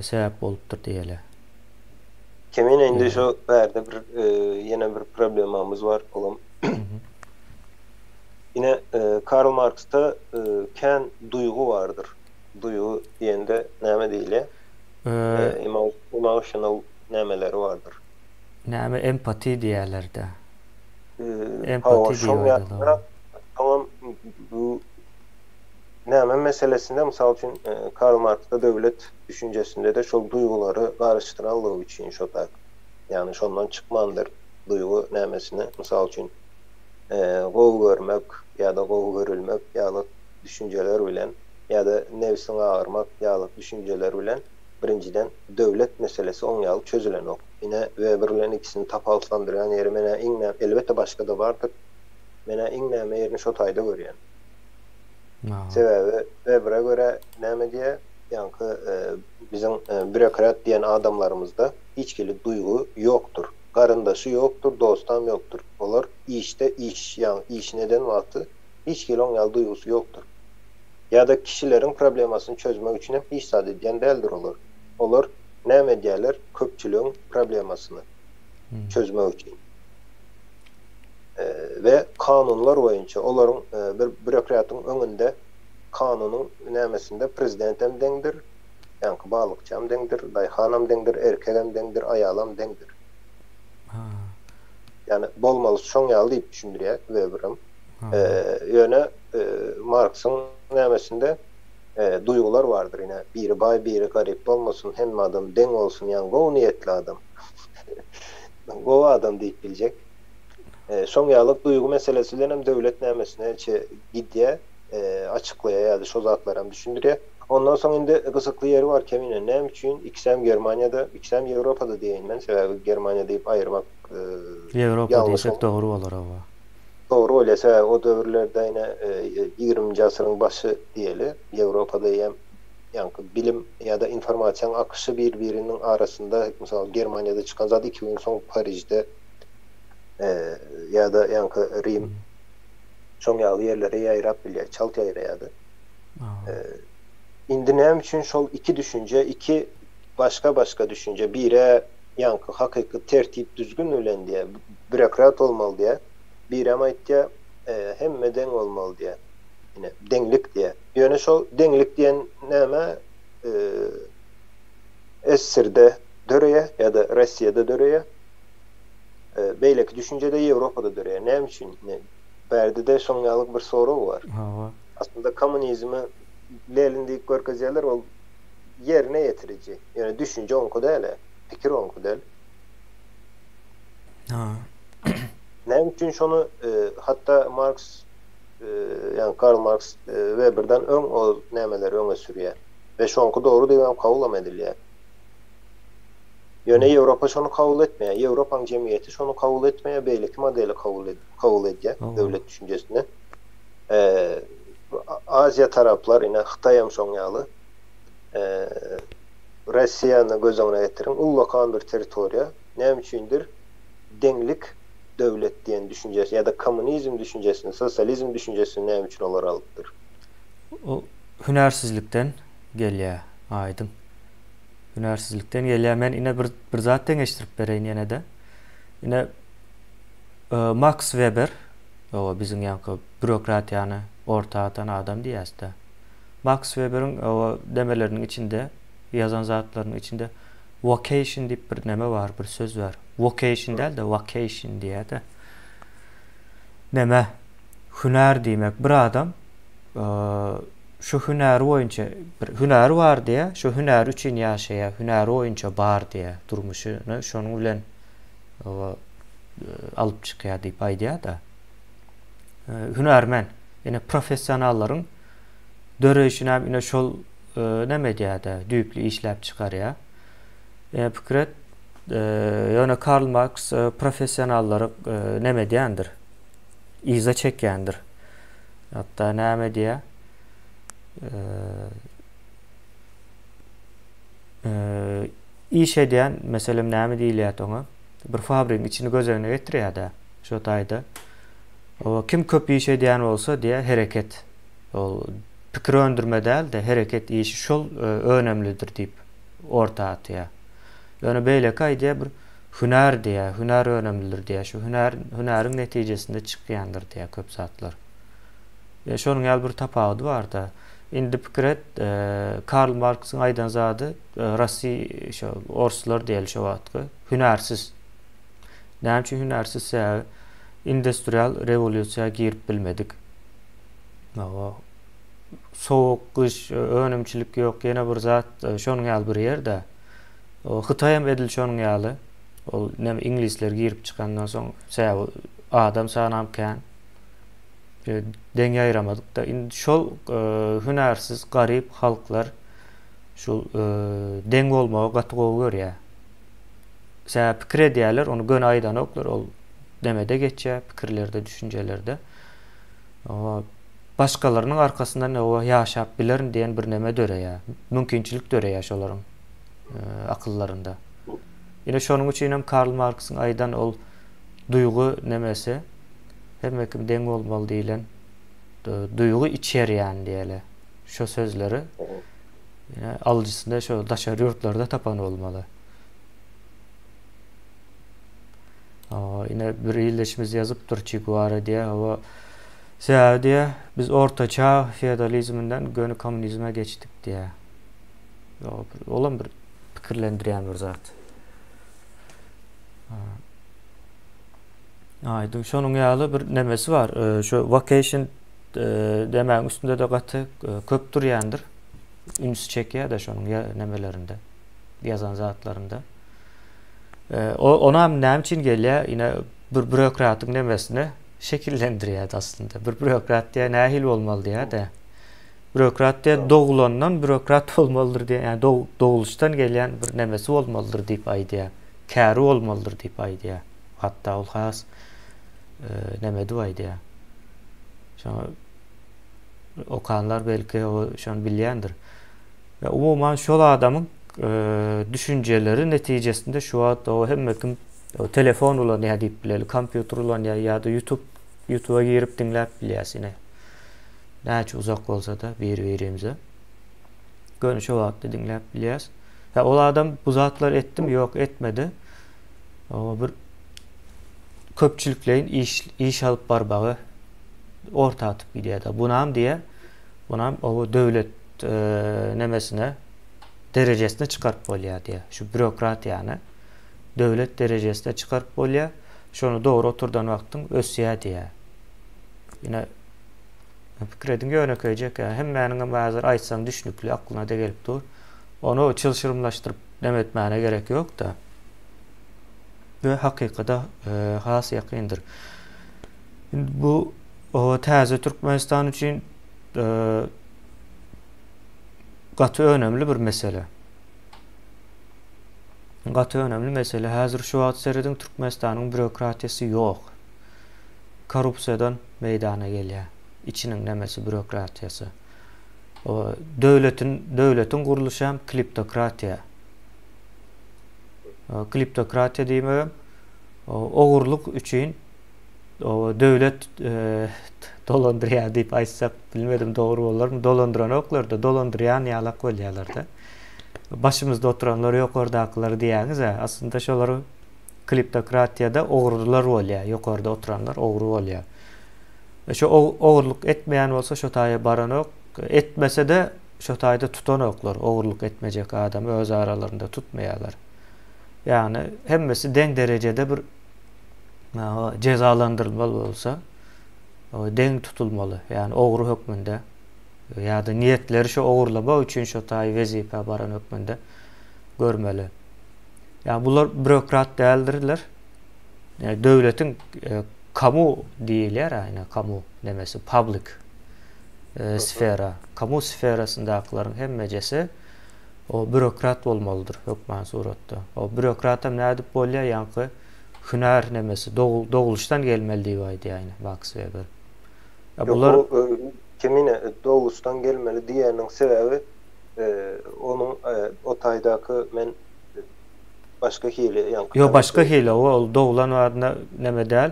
sebäp bolupdyr diýeli. Kemine indi şo bärde bir ýene bir problemamyz bar, olam Ine, Karl Marksda kän duýgy bardyr. Duýgy diýende näme diýilýär? Emotional nämeleri bardyr. Näme empati diýýärler-dä. Empati diýýärler. Soňam bu näme meselesinde, mysal üçin, Karl Marksda döwlet düşünjesinde-de şol duýgulary garyşdyranlygy üçin şo tak. Ýagny şondan çykmandyr duýgy nämesine, mysal üçin, gowy görmek ýa-da gowy görülmek ýaly düşünjeler bilen ýa-da nebsiň agyrmak ýaly düşünjeler bilen birinjiden döwlet meselesi oň ýaly çözülenok. Ine Weber bilen ikisini tapawutlandyrýan ýeri menä iň näme elbetde başga-da bardyr menä iň näme ýerini şo taýda görýän. Sebäbi Webere görä näme diýýär ýaňky biziň býurokrat diýen adamlarymyzda hiç hili duýgy ýokdur. Garyndaşy ýokdur, dostam ýokdur. Olar işde iş, ýagny işini eden wagty hiç hili oň ýaly duýgusy ýokdur. Ýa-da kişileriň problemasyny çözmek üçin hem hiç zat edýän däldir olar. Olar näme edýärler köpçüligiň problemasyny çözmek üçin. We kanunlar boýunça olaryň bir býurokratyň öňünde kanunyň nämesinde prezidentem deňdir, Ýaňky balykçam deňdir, daýhanam deňdir, erkegem deňdir, aýalam deňdir. Ýagny bolmalysy şoň ýaly diýip düşündirýär Weberem. Ýöne Marksyň nämesinde duýgular bardyr ine, biri baý, biri garyp bolmasyn, hemme adam deň bolsun, ýagny gowy niýetli adam. Gowy adam diýip biljek. Şoň ýaly duýgy meselesi bilenem döwlet nämesine gidýär. Açyklaýar ýa-da şo zatlaram düşündirýär. Ondan soň indi gyzykly ýeri bar Kemine, näme üçin ikisem Germaniýada, ikisem Ýewropada diýeýin men, sebäbi Germaniýa diýip aýyrmak Ýewropa ýalňyş diýsek dogry bolar hawa. Dogry bolýar, sebäbi o döwürlerde ine ýigriminji asyryň başy diýeli, Ýewropada eýýäm ýaňky bilim ýa-da informasiýanyň akyşy bir-biriniň arasynda, mysal Germaniýada çykan zat iki gün soň Parižde ýa-da ýaňky Rim şoň ýaly ýerlere ýaýrap bilýär, çalt ýaýraýardy. Indi näme üçin şol iki düşünje, iki başga-başga düşünje, biri ýaňky hakyky tertip-düzgün bilen diýýär, býurokrat bolmaly diýýär, birem aýtýar, hemme deň bolmaly diýýär. Ine, deňlik diýýär. Ýöne şol deňlik diýen näme SSR-de döreýär ýa-da Rossiýada döreýär. Beýleki düşünje-de Ýewropada döreýär. Näme üçin? Ine, bärde-de şoň ýaly bir sorag bar. Hawa. Aslynda kommunizmi. Lenin diýip görkezýärler, ol ýerine ýetiriji. Ýöne düşünje oňky däl-ä, pikir oňky däl. Ha. Näme üçin şony hatda Marks, ýagny Karl Marks Weberden öň ol nämeleri öňe sürýär we şoňky dogry diýibem kabulam edilýär. Ýöne Ýewropa şony kabul etmeýär. Ýewropaň jemgyýeti şony kabul etmeýär, beýleki modeli kabul kabul edýär döwlet düşünjesini. Aziýa taraplar, ine Hytaýam şoň ýaly. Russiýany göz öňüne getiriň, ullakan bir territoriýa. Näme üçindir deňlik döwlet diýen düşünjesi ýa-da kommunizm düşünjesini, sosializm düşünjesini näme üçin olar alypdyr? O hünärsizlikden gelýär, aýdyň. Hünärsizlikden gelýär. Men ine bir bir zat deňeşdirip bereýin ýene-de. Ine Maks Weber, o biziň ýaňky býurokratiýany orta atan adam diýýäs-de. Maks Weberiň o demeleriniň içinde, ýazan zatlarynyň içinde vocation diýip bir neme bar, bir söz bar. Vocation däl-de, vacation diýýär-de. Neme? Hünär diýmek. Bir adam şu hünäri boýunça bir hünäri bar diýýär, şu hünäri üçin ýaşaýar, hünäri boýunça bar diýýär, durmuşyny şonuň bilen alyp çykýar diýip aýdýar-da. Hünärmen, ýene professionallaryň döreýşini hem ine şol näme edýär-de, düýpli işläp çykarýar. Ýa pikir et, ýöne Karl Marks professionallary näme edýändir? Yza çekýändir. Hatda näme diýýär? Iş edýän, meselem näme diýilýär oňa? Bir fabrigiň içini göz öňüne getirýär-de, şo taýda. O kim köp iş edýän bolsa diýýär, hereket. Ol pikir öndürme däl-de, hereket işi şol önemlidir diýip orta atýar. Ýöne beýleki aýdýar bir hünär diýýär, hünär önemlidir diýýär. Şu hünär, hünäriň netijesinde çykýandyr diýýär köp zatlar. Ýa şonuň ýaly bir tapawudy bar-da. Indi pikir et, Karl Marksyň aýdan zady, Rossiýa, şo orslar diýeli şo wagtky, hünärsiz. Näme üçin hünärsiz? Sebäbi industrial rewolýusiýa girip bilmedik. Hawa. Sowuk, gyş, önümçilik ýok, ýene bir zat, şonuň ýaly bir ýerde. Hytaý hem edil şonuň ýaly. Ol näme iňlisler girip çykandan soň, sebäbi adam sanam kän. Deň ýaýramadyk-da. Indi şol hünärsiz, garyp halklar şul deň bolmagy gaty gowy görýär. Sebäbi pikir edýärler, ony göni aýdanoklar, ol nemede geçýär, pikirlerde, düşünjelerde. Başgalarynyň arkasyndan oba ýaşap bilerin diýen bir neme döreýär. Mümkinçilik döreýär şolaryň akyllarynda. Ine şonuň üçin hem Karl Marksyň aýdan ol duýgy nemesi hemme kim deň bolmaly diýlen duýgy içerýän diýeli. Şo sözleri ine alyjysyny şo daşary ýurtlarda tapan bolmaly. Hawa, ine bir ildeşimiz ýazypdyr Çe Guwara diýýär. Hawa, sebäbi diýýär, biz orta çag feodalizminden göni kommunizme geçdik diýýär. Olam bir pikirlendirýän bir zat. Aýdyň, şonuň ýaly bir nemesi bar. Şu vacation demäň üstünde-de gaty köp durýandyr. Üns çekýär-de şonuň nemelerinde, ýazan zatlarynda. O onam näme üçin gelýär? Ine bir bürokratyň nemesini şekillendirýär aslynda. Bir bürokrat diýýär, nähili bolmaly diýýär-de. Bürokrat diýýär, doglandan bürokrat bolmalydyr diýýär. Ýani dogluşdan gelýän bir nemesi bolmalydyr diýip aýdýar. Käri bolmalydyr diýip aýdýar. Hatda ol has neme diýip aýdýar. Şoňa okanlar belki o şony bilýändir. We umuman şol adamyň düşünjeleri netijesinde şu wagt o hemme kim telefon ulanýar diýip bileli, kompýuter ulanýar ýa-da YouTube YouTube'a girip diňläp bilýäs ine. Näçe uzak bolsa-da bir-birimize. Göni şo wagtda diňläp bilýäs. Ýa ol adam bu zatlary etdimi? Ýok, etmedi. O bir köpçülikleýin iş iş alyp barmagy orta atyp gidýär-de. Bunam diýýär, bunam o döwlet nemesine derejesine çykaryp bolýar diýýär. Şu bürokratiýany döwlet derejesine çykaryp bolýar. Şony dogry oturdan wagtyň ösýär diýýär. Ine. Pikir ediň ýönekeýjek ýa hemmäniňem häzir aýtsaň düşnükli aklyna-da gelip dur. Ony çylşyrymlaşdyryp neme etmäne gerek ýok-da. We hakykada has ýakyndyr. Indi bu täze Türkmenistan üçin gaty önemli bir mesele. Gaty önemli mesele. Häzir şu wagt serediň Türkmenistanyň bürokratiýasy ýok. Korrupsiýadan meýdana gelýär. Içiniň nemesi bürokratiýasy. O döwletin döwletiň gurluşy hem kleptokratiýa. Kleptokratiýa diýmegem ogurlyk üçin döwlet dolandyrýar diýip aýtsak bilmedim dogry bolarmy dolandyranoklar-da dolandyrýan ýalak bolýarlar-da. Başymyzda oturanlar ýokardakylar diýýäňiz-ä aslynda şolar kleptokratiýada ogrular bolýar ýokarda oturanlar ogry bolýar. Şo ogurlyk etmeýän bolsa şo taýa baranok etmese-de şo taýda tutanoklar ogurlyk etmejek adamy öz aralarynda tutmaýarlar. Ýagny hemmesi deň derejede bir jezalandyrylmaly bolsa deň tutulmaly. Ýagny ogry hökmünde ýa-da niýetleri şo ogurlamak üçin şo taýy wezipä baran hökmünde görmeli. Ýagny bular bürokrat däldirler. Döwletiň kamu diýilýär ýagny kamu nemesi public sfera. Kamu sferasyndakylaryň hemmejesi o bürokrat bolmalydyr hökman suratda. O bürokratam nädip bolýar ýaňky hünär nemesi dogluşdan gelmeli diýip aýdýar ýagny Maks Weber. Ýok bular kemine dogluşdan gelmeli diýýäniniň sebäbi onuň o taýdaky men başga hili ýaňky. Ýok başga hili ol doglan badyna neme däl.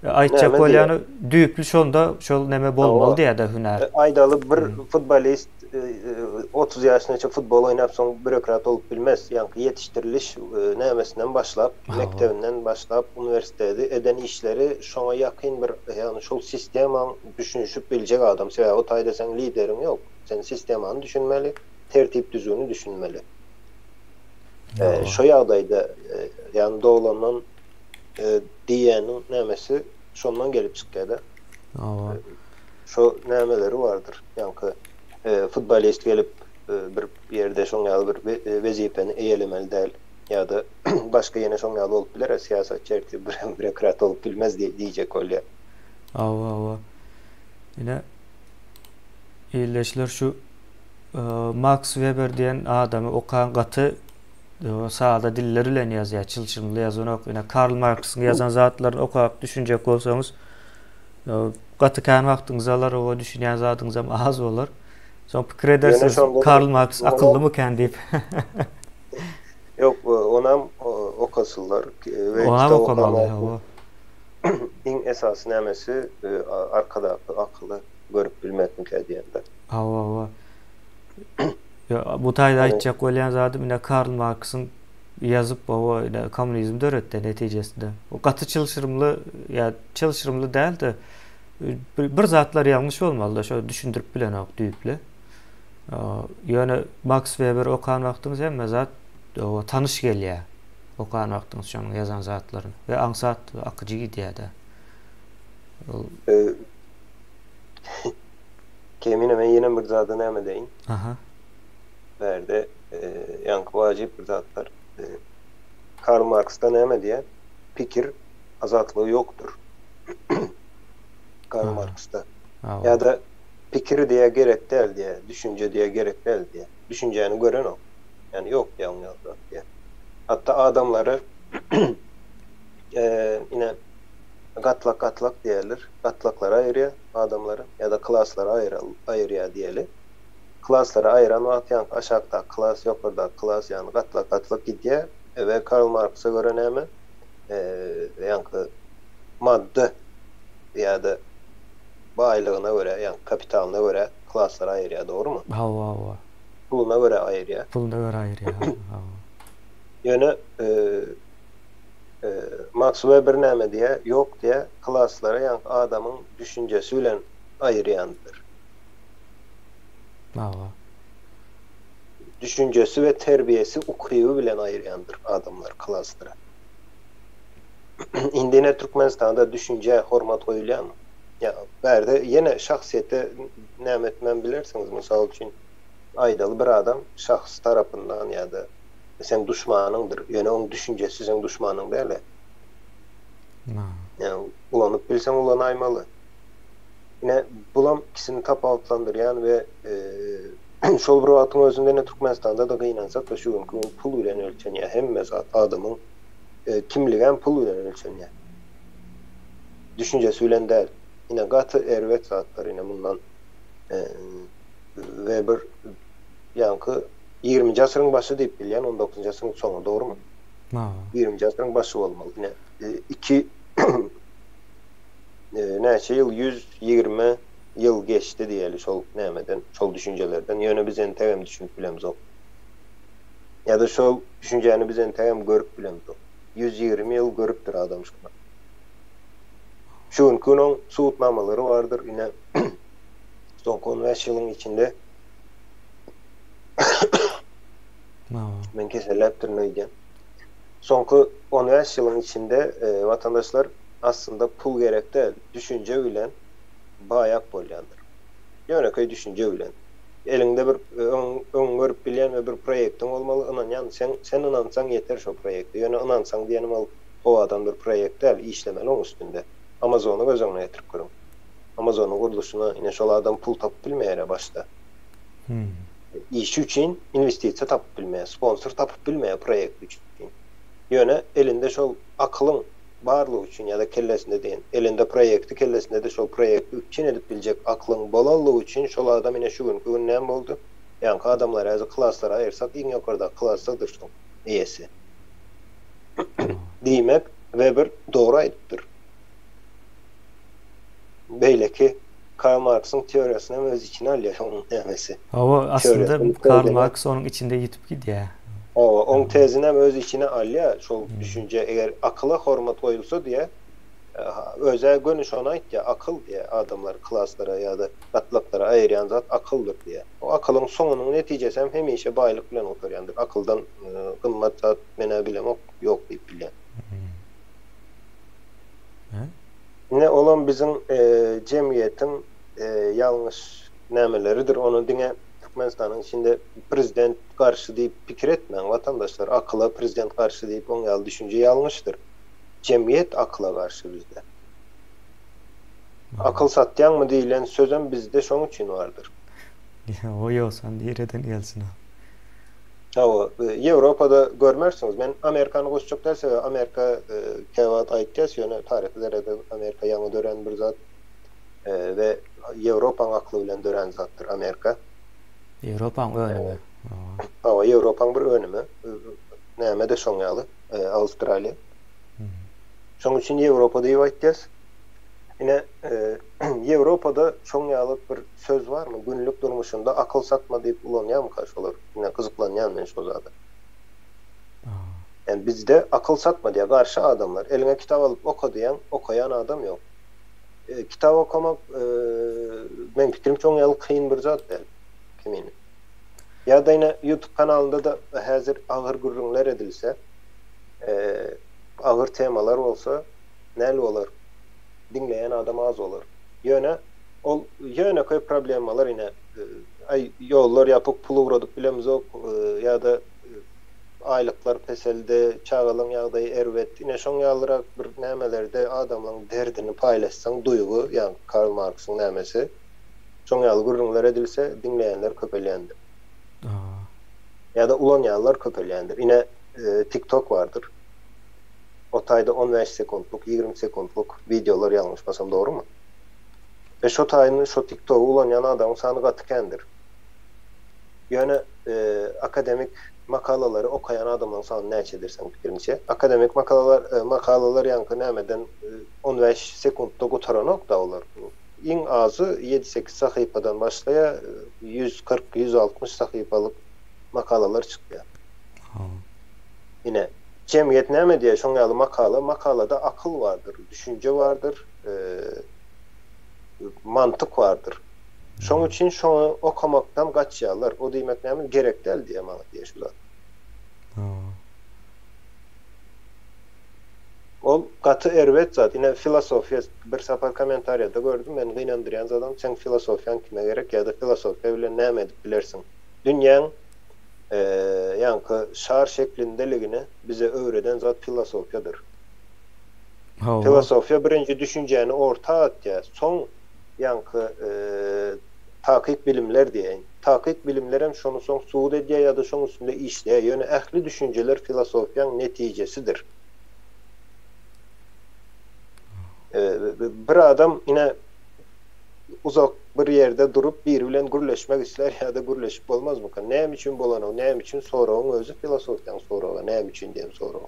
Aýtjak bolýany düýpli şonda şol neme bolmaly diýýär-de hünär. Aýdaly bir futbolist 30 ýaşynaça futbol oýnap soň bürokrat bolup bilmez. Ýaňky ýetişdiriliş nämesinden başlap, mekdebinden başlap, uniwersiteti eden işleri şoňa ýakyn bir ýagny şol sistemaň düşünişip biljek adam. Sebäbi o taýda seň lideriň ýok. Sen sistemany düşünmeli, tertip-düzgüni düşünmeli. Şo ýagdaýda ýagny doglandan diýýäniň nämesi şondan gelip çykýar-da. Hawa. Şo nämeleri bardyr. Ýaňky futbolist gelip bir ýerde şoň ýaly bir wezipeni eýelemeli däl ýa-da başga ýene şoň ýaly bolup biler, syýasatçy ertir bir bürokrat bolup bilmez diýjek bolýar. Hawa, hawa. Ine, ildeşler şu Maks Weber diýen adamy okan gaty sada diller bilen ýazýar, çylşyrymly ýazanok. Ine Karl Marksyň ýazan zatlaryny okap düşünjek bolsaňyz, gaty kän wagtyňyzy alar, oba düşünýän zadyňyzam az bolar. Soň pikir edersiňiz, Karl Marks akyllymykan diýip. Ýok, onam okasynlar. Onam okamaly, hawa. Iň esasy nämesi arkadaky akyly görüp bilmekmikä diýende. Hawa, hawa. Ýa, bu taýda aýtjak bolýan zadym ine Karl Marksyň ýazyp hawa ine kommunizm döretdi netijesinde. O gaty çylşyrymly ýa çylşyrymly däl-de bir zatlar ýalňyş bolmaly-da şo düşündirip bilenok düýpli. Ýöne Maks Weber okan wagtyňyz hemme zat tanyş gelýär. Okan wagtyňyz şonuň ýazan zatlaryny we aňsat we akyjy gidýär-de. Kemine men ýene bir zada näme deýin? Aha. Bärde ýaňky wajyp bir zat bar. Karl Marksda näme diýýär? Pikir azatlygy ýokdur. Karl Marksda. Ýa-da pikir diýýär gerek däl diýýär, düşünje diýýär gerek däl diýýär. Düşünjäni görenok. Ýani ýok diýýär oň ýaly zat diýýär. Hatda adamlary ine gatlak-gatlak diýerler. Gatlaklara aýyrýar adamlary ýa-da klaslara aýyrýar diýeli. Klaslara aýyran wagty ýaňky aşakdaky klas, ýokardaky klas ýagny gatlak-gatlak gidýär we Karl Marksa görä näme ýaňky maddy ýa-da baýlygyna görä ýagny kapitalyna görä klaslara aýyrýar dogrymy? Hawa hawa. Puluna görä aýyrýar. Puluna görä aýyrýar hawa. Ýöne Maks Weber näme diýýär? Ýok diýýär, klaslara ýaňky adamyň düşünjesi bilen aýyrýandyr. Hawa. Düşünjesi we terbiýesi, ukyby bilen aýyrýandyr adamlar klaslara. Indi ine Türkmenistanda düşünjä hormat goýulýarmy? Ýa bärde ýene şahsyýete näme etmän bilersiňiz, mysal üçin, aýdaly bir adam şahs tarapyndan ýa-da seň duşmanyňdyr, ýöne oň düşünjesi seň duşmanyň däl-ä. Ýa ulanyp bilseň ulanaýmaly. Ine, bulam ikisini tapawutlandyrýan we şol bir wagtyň özünde ine Türkmenistanda-da gynansak-da şu günki gün pul bilen ölçenýär hemme zat, adamyň kimligem pul bilen ölçenýär. Düşünjesi bilen däl. Ine gaty erbet zatlar ine mundan Weber ýaňky ýigriminji asyryň başy diýip bilýän, on dokuzynjy asyryň soňy dogrumy? Ýigriminji asyryň başy bolmaly. Ine iki näçe ýyl 120 ýyl geçdi diýeli şol nämeden, şol düşünjelerden. Ýöne biz entegem düşünip bilemzok. Ýa-da şol düşünjäni biz entegem görüp bilemzok. 120 ýyl görüpdir adam şony. Şu günki gün oň subutnamalary bardyr. Ine soňky 15 ýylyň içinde men keselläpdirin öýdýän. Soňky 15 ýylyň içinde e, watandaşlar aslynda pul gerek däl, düşünje bilen baýap bolýandyr. Ýönekeý düşünje bilen. Eliňde bir öň öň görüp bilýän we bir proýektiň bolmaly, ynanýan sen sen ynansaň ýeter şo proýekte. Ýöne ynansaň diýenim ol howadan bir proýekt däl, işlemeli oň üstünde. Amazony göz öňüne getirip görüň. Amazonyň gurluşyna ine şol adam pul tapyp bilmeýär-ä başda. Işi üçin inwestisiýa tapyp bilmeýär, sponsor tapyp bilmeýär proýekt üçin. Ýöne elinde şol akylyň barlygy üçin ýa-da kellesinde diýen, elinde proýekti, kellesinde-de şol proýekti üpjün edip biljek aklyň bolanlygy üçin şol adam ine şu günki gün näme boldy? Ýaňky adamlary häzir klaslara aýyrsak iň ýokardaky klasdadyr şoň eýesi. Diýmek, Weber dogry aýdypdyr. Beýleki Karl Marksyň teoriýasyny hem öz içine alýar onuň nämesi. Hawa, aslynda Karl Marks onuň içinde ýitip gidýär. Hawa, oň tezini hem öz içine alýar şol düşünje, eger akyla hormat goýulsa diýýär, öz-ä göni şony aýtýar, akyl diýýär, adamlary klaslara ýa-da gatlaklara aýyrýan zat akyldyr diýýär. O akylyň soňunyň netijesi hem hemişe baýlyk bilen gutarýandyr. Akyldan gymmat zat men-ä bilemok, ýok diýip bilýän. Ine, olam biziň jemgyýetiň ýalňyş nämeleridir. Ony diňe Türkmenistanyň içinde prezident garşy diýip pikir etmäň, watandaşlar. Akyla prezident garşy diýip oň ýaly düşünje ýalňyşdyr. Jemgyýet akyla garşy bizde. Akyl satýaňmy diýlen sözem bizde şoň üçin bardyr. O ýogsa nireden gelsin o? Hawa, Ýewropada görmersiňiz. Men Amerikany goşjak däl, sebäbi Amerika käwagt aýtýas, ýöne taryhy derede Amerika ýaňy dörän bir zat we Ýewropaň akly bilen dörän zatdyr Amerika. Ýewropaň önümi. Hawa, Ýewropaň bir önümi. Näme-de şoň ýaly, Awstraliýa. Şoň üçin Ýewropa diýip aýtýas. Ine, Ýewropada şoň ýaly bir söz barmy? Günlük durmuşynda akyl satma diýip ulanýarmyka şolar? Ine, gyzyklanýan men şo zada. Ýani bizde akyl satma diýýär garşy adamlar. Eliňe kitap alyp oka diýýäň, okaýan adam ýok. Kitap okamak meň pikirimçe oň ýaly kyn bir zat däl. Kemine. Ýa-da ine YouTube kanalynda-da häzir agyr gürrüňler edilse, agyr temalar bolsa näl bolar? Diňleýän adam az bolar. Ýöne ol ýönekeý problemalar ine aý ýollar ýapyk pul ugradyp bilemzok ýa-da aýlyklar peseldi, çagalaň ýagdaýy erbet ine şoň ýalyrak bir nämelerde adamlaň derdini paýlaşsaň duýgy ýa Karl Marksyň nämesi şoň ýaly gürrüňler edilse diňleýänler köpelýändir. Ýa-da ulanýanlar köpelýändir. Ine TikTok bardyr. O taýda on bäş sekuntlyk, 20 sekuntlyk wideolar ýalňyşmasam dogrymy? We şo taýyny şo TikTogy ulanýan adamyň sany gaty kändir. Ýöne akademik makalalary okaýan adamlaryň sany näçedir seň pikiriňçe? Akademik makalalar makalalar ýaňky nämeden 15 sekuntda gutaranok-da olar. Iň azy ýedi-sekiz sahypadan başlaýar, 140, 160 sahypalyk makalalar çykýar. Ine, jemgyýet näme diýýär, şoň ýaly makala, makalada akyl bardyr, düşünje bardyr, mantyk bardyr. Şoň üçin şoňy okamakdan gaçýarlar. O diýmek näme, gerek däl diýýär maňa diýýär şu zat. Ol gaty erbet zat. Ine filosofiýa bir sapar kommentariýada gördüm, meni gynandyrýan zadam seň filosofiýaň kime gerek ýa-da filosofiýa bilen näme edip bilersiň? Dünýäň ýaňky şar şeklindeligini bize öwreden zat filosofiýadyr. Hawa. Filosofiýa birinji düşünjäni orta atýar, soň ýaňky takyk bilimler diýeýin. Takyk bilimlerem şony soň subut edýär ýa-da şoň üstünde işleýär. Ýöne ähli düşünjeler filosofiýaň netijesidir. Bir adam ine uzak bir ýerde durup biri bilen gürleşmek islär ýa-da gürleşip bolmazmyka? Näme üçin bolanok? Näme üçin soragyň özi filosofiýaň soragy, näme üçin diýen sorag.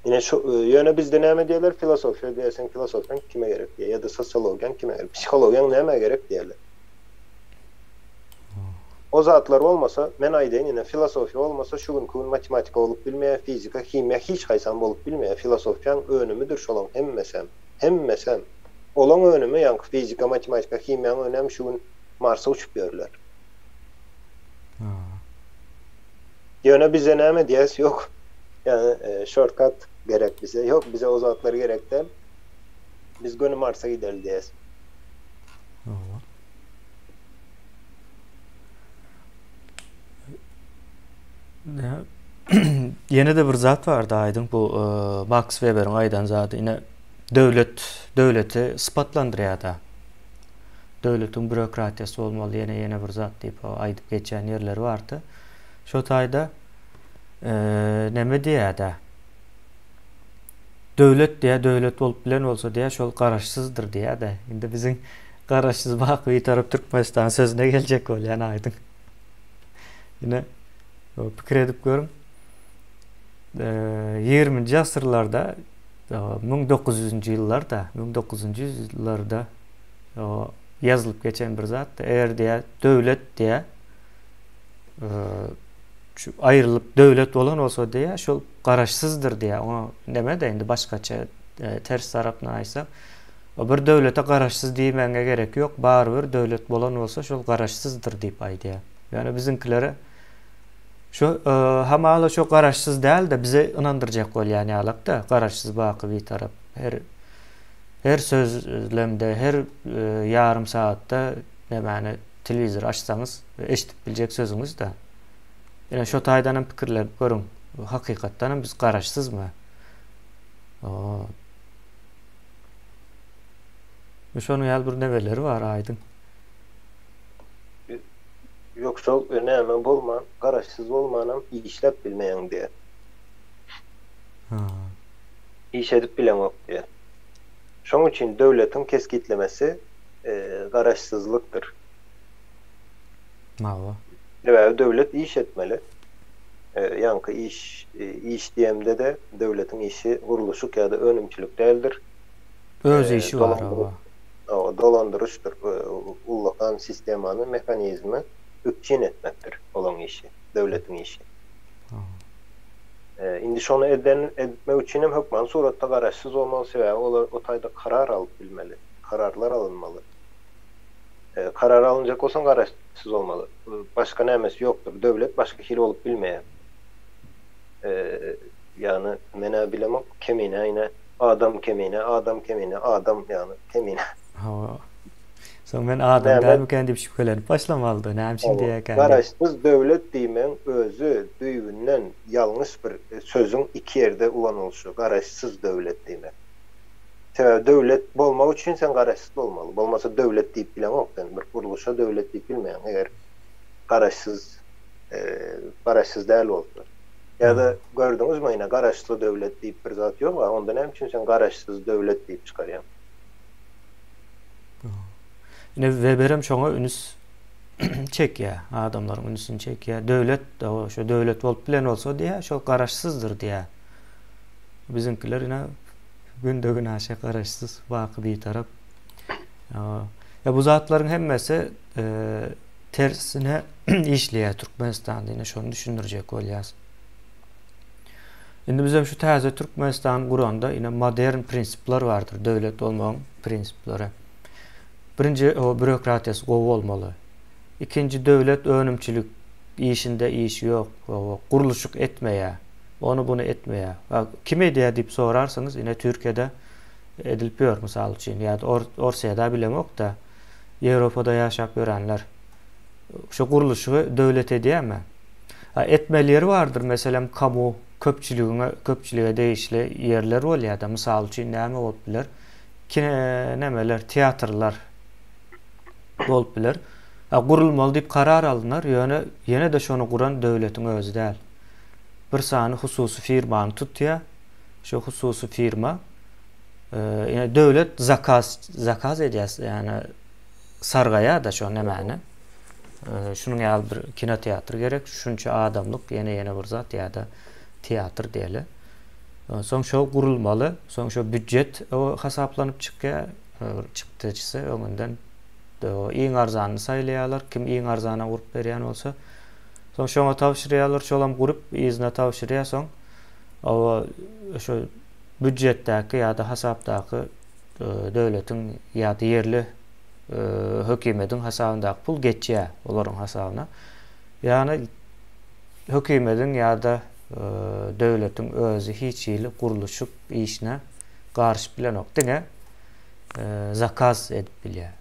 Ine şu ýöne bizde näme diýerler? Filosofiýa diýerseň filosofiýaň kime gerek diýer ýa-da sosiologiýaň kime gerek? Psihologiýaň nämä gerek diýerler. O zatlar bolmasa, men aýdaýyn ine, filosofiýa bolmasa şu günki gün matematika bolup bilmeýär, fizika, himiýa hiç haýsam bolup bilmeýär. Filosofiýaň önümidir şolaň hemmesem. Hemmesem. Olaň önümi ýaňky fizika, matematika, himiýaň önem şu gün Marsa uçup ýörler. Ýöne bize näme diýäs ýok. Ýagny shortcut gerek bize. Ýok bize o zatlar gerek däl. Biz göni Marsa gideli diýäs. Ýene-de bir zat bardy aýdyň bu e, Max Weberiň aýdan zady. Ine döwlet döwleti sypatlandyrýar-da. Döwletiň bürokratiýasy bolmaly ýene ýene bir zat diýip aýdyp geçýän ýerleri bardy. Şo taýda e, näme diýýär-de? Döwlet diýýär, döwlet bolup bilen bolsa diýýär, şol garaşsyzdyr diýýär-de. Indi biziň Garaşsyz baky Bitarap Türkmenistan sözüne geljek bolýan aýdyň. Ine pikir edip görüň. 20-nji asyrlarda 1900-nji ýyllarda, 1900-nji ýyllarda ýazylyp geçen bir zat. Eger diýä döwlet diýä şu aýrylyp döwlet bolan bolsa diýä şol garaşsyzdyr diýä. Oňa näme-de indi başgaça ters tarapyny aýtsak Bir döwlete garaşsyz diýmäňe gerek ýok, barybir döwlet bolan bolsa şol garaşsyzdyr diýip aýdýar. Ýöne biziňkilere şu hamala şo garaşsyz däl-de bize ynandyrjak bolýan ýalak-da, garaşsyz baky bitarap. Her her sözlemde, her ýarym sagatda nämäni telewizory açsaňyz eşidip biljek sözüňiz-de. Ine şo taýdan hem pikirlenip görüň. Hakykatdan hem biz garaşsyzmy? Şonuň ýaly bir nemeleri bar aýdyň. Ýok şol näme bolman garaşsyz bolmanam işläp bilmeýäň diýýär. Iş edip bileňok diýýär. Şoň üçin döwletiň kesgitlemesi garaşsyzlykdyr. Hawa. Sebäbi döwlet iş etmeli. Ýaňky iş, iş diýemde-de döwletiň işi gurluşyk ýa-da önümçilik däldir. Öz işi bar, hawa. Hawa, dolandyryşdyr. Ullakan sistemany, mehanizmi üpjün etmekdir olaň işi, döwletiň işi. Indi şony eden, etmek üçin hem hökmany suratda garaşsyz bolmaly, sebäbi olar o taýda karar alyp bilmeli, kararlar alynmaly. Karar alynjak bolsaň garaşsyz bolmaly. Başga nämesi ýokdur. Döwlet başga hili bolup bilmeýär. Ýagny men-ä bilemok, kemine ine adam kemine, adam kemine, adam ýagny kemine. Hawa. Soň men adam dälmikän diýip şübhelenip başlamalydy. Näme üçin diýýärkäm diýip. Garaşsyz döwlet diýmegiň özi düýbünden ýalňyş bir sözüň iki ýerde ulanylyşy. Garaşsyz döwlet diýmek. Sebäbi döwlet bolmak üçin sen garaşsyz bolmaly. Bolmasa döwlet diýip bileňok sen. Bir gurluşa döwlet diýip bilmeýäň eger garaşsyz garaşsyz däl bolsa. Ýa-da gördüňizmi ine garaşsyz döwlet diýip bir zat ýok-a, onda näme üçin sen garaşsyz döwlet diýip çykarýaň? Ine Weberem şoňa üns çekýär, adamlaryň ünsüni çekýär. Döwlet, şo döwlet bolup bilen bolsa diýýär, şol garaşsyzdyr diýýär. Biziňkiler ine Günde-günaşa garaşsyz, baky bitarap. Ýa bu zatlaryň hemmesi tersine işleýär Türkmenistanda. Ine şony düşündirjek bolýas. Indi bizem şu täze Türkmenistany guranda ine modern prinsipler bardyr, döwlet bolmagyň prinsipleri. Birinji o bürokratiýasy gowy bolmaly. Ikinji döwlet önümçilik işinde işi ýok, gurluşyk etmeýär. Ony buny etmeýär. Kim edýär diýip sorarsyňyz, ine Türkiýede edilip ýör mysal üçin ýa-da Orsýada bilemok-da, Ýewropada ýaşap ýörenler. Şu gurluşygy döwlet edýärmi? Ha etmeli ýeri bardyr, meselem kamu köpçüligiňe köpçülige degişli ýerler bolýar-da, mysal üçin näme bolup biler? Kine nämeler, teatrlar bolup biler. Ha gurulmaly diýip karar alynar, ýöne ýene-de şony guran döwletiň özi däl. Bir sany hususy firmany tutýar. Şu hususy firma ýa döwlet zakaz zakaz edýär, ýagny sargaýar-da şo nämäni. Şunuň ýaly bir kinoteatr gerek, şunça adamlyk, ýene ýene bir zat ýa-da teatr diýeli. Soň şo gurulmaly, soň şo býujet hasaplanyp çykýar, çykdajysy öňünden iň arzanyny saýlaýarlar, kim iň arzana gurup berýän bolsa. Soň şoňa tabşyrýarlar, şolam gurup yzyna tabşyrýar, soň oba şo býujetdäki ýa-da hasapdaky döwletiň ýa-da ýerli hökümediň hasabyndaky pul geçýär olaryň hasabyna. Ýagny hökümediň ýa-da döwletiň özi hiç hili gurluşyk işine garyşyp bilenok. Diňe zakaz edip bilýär,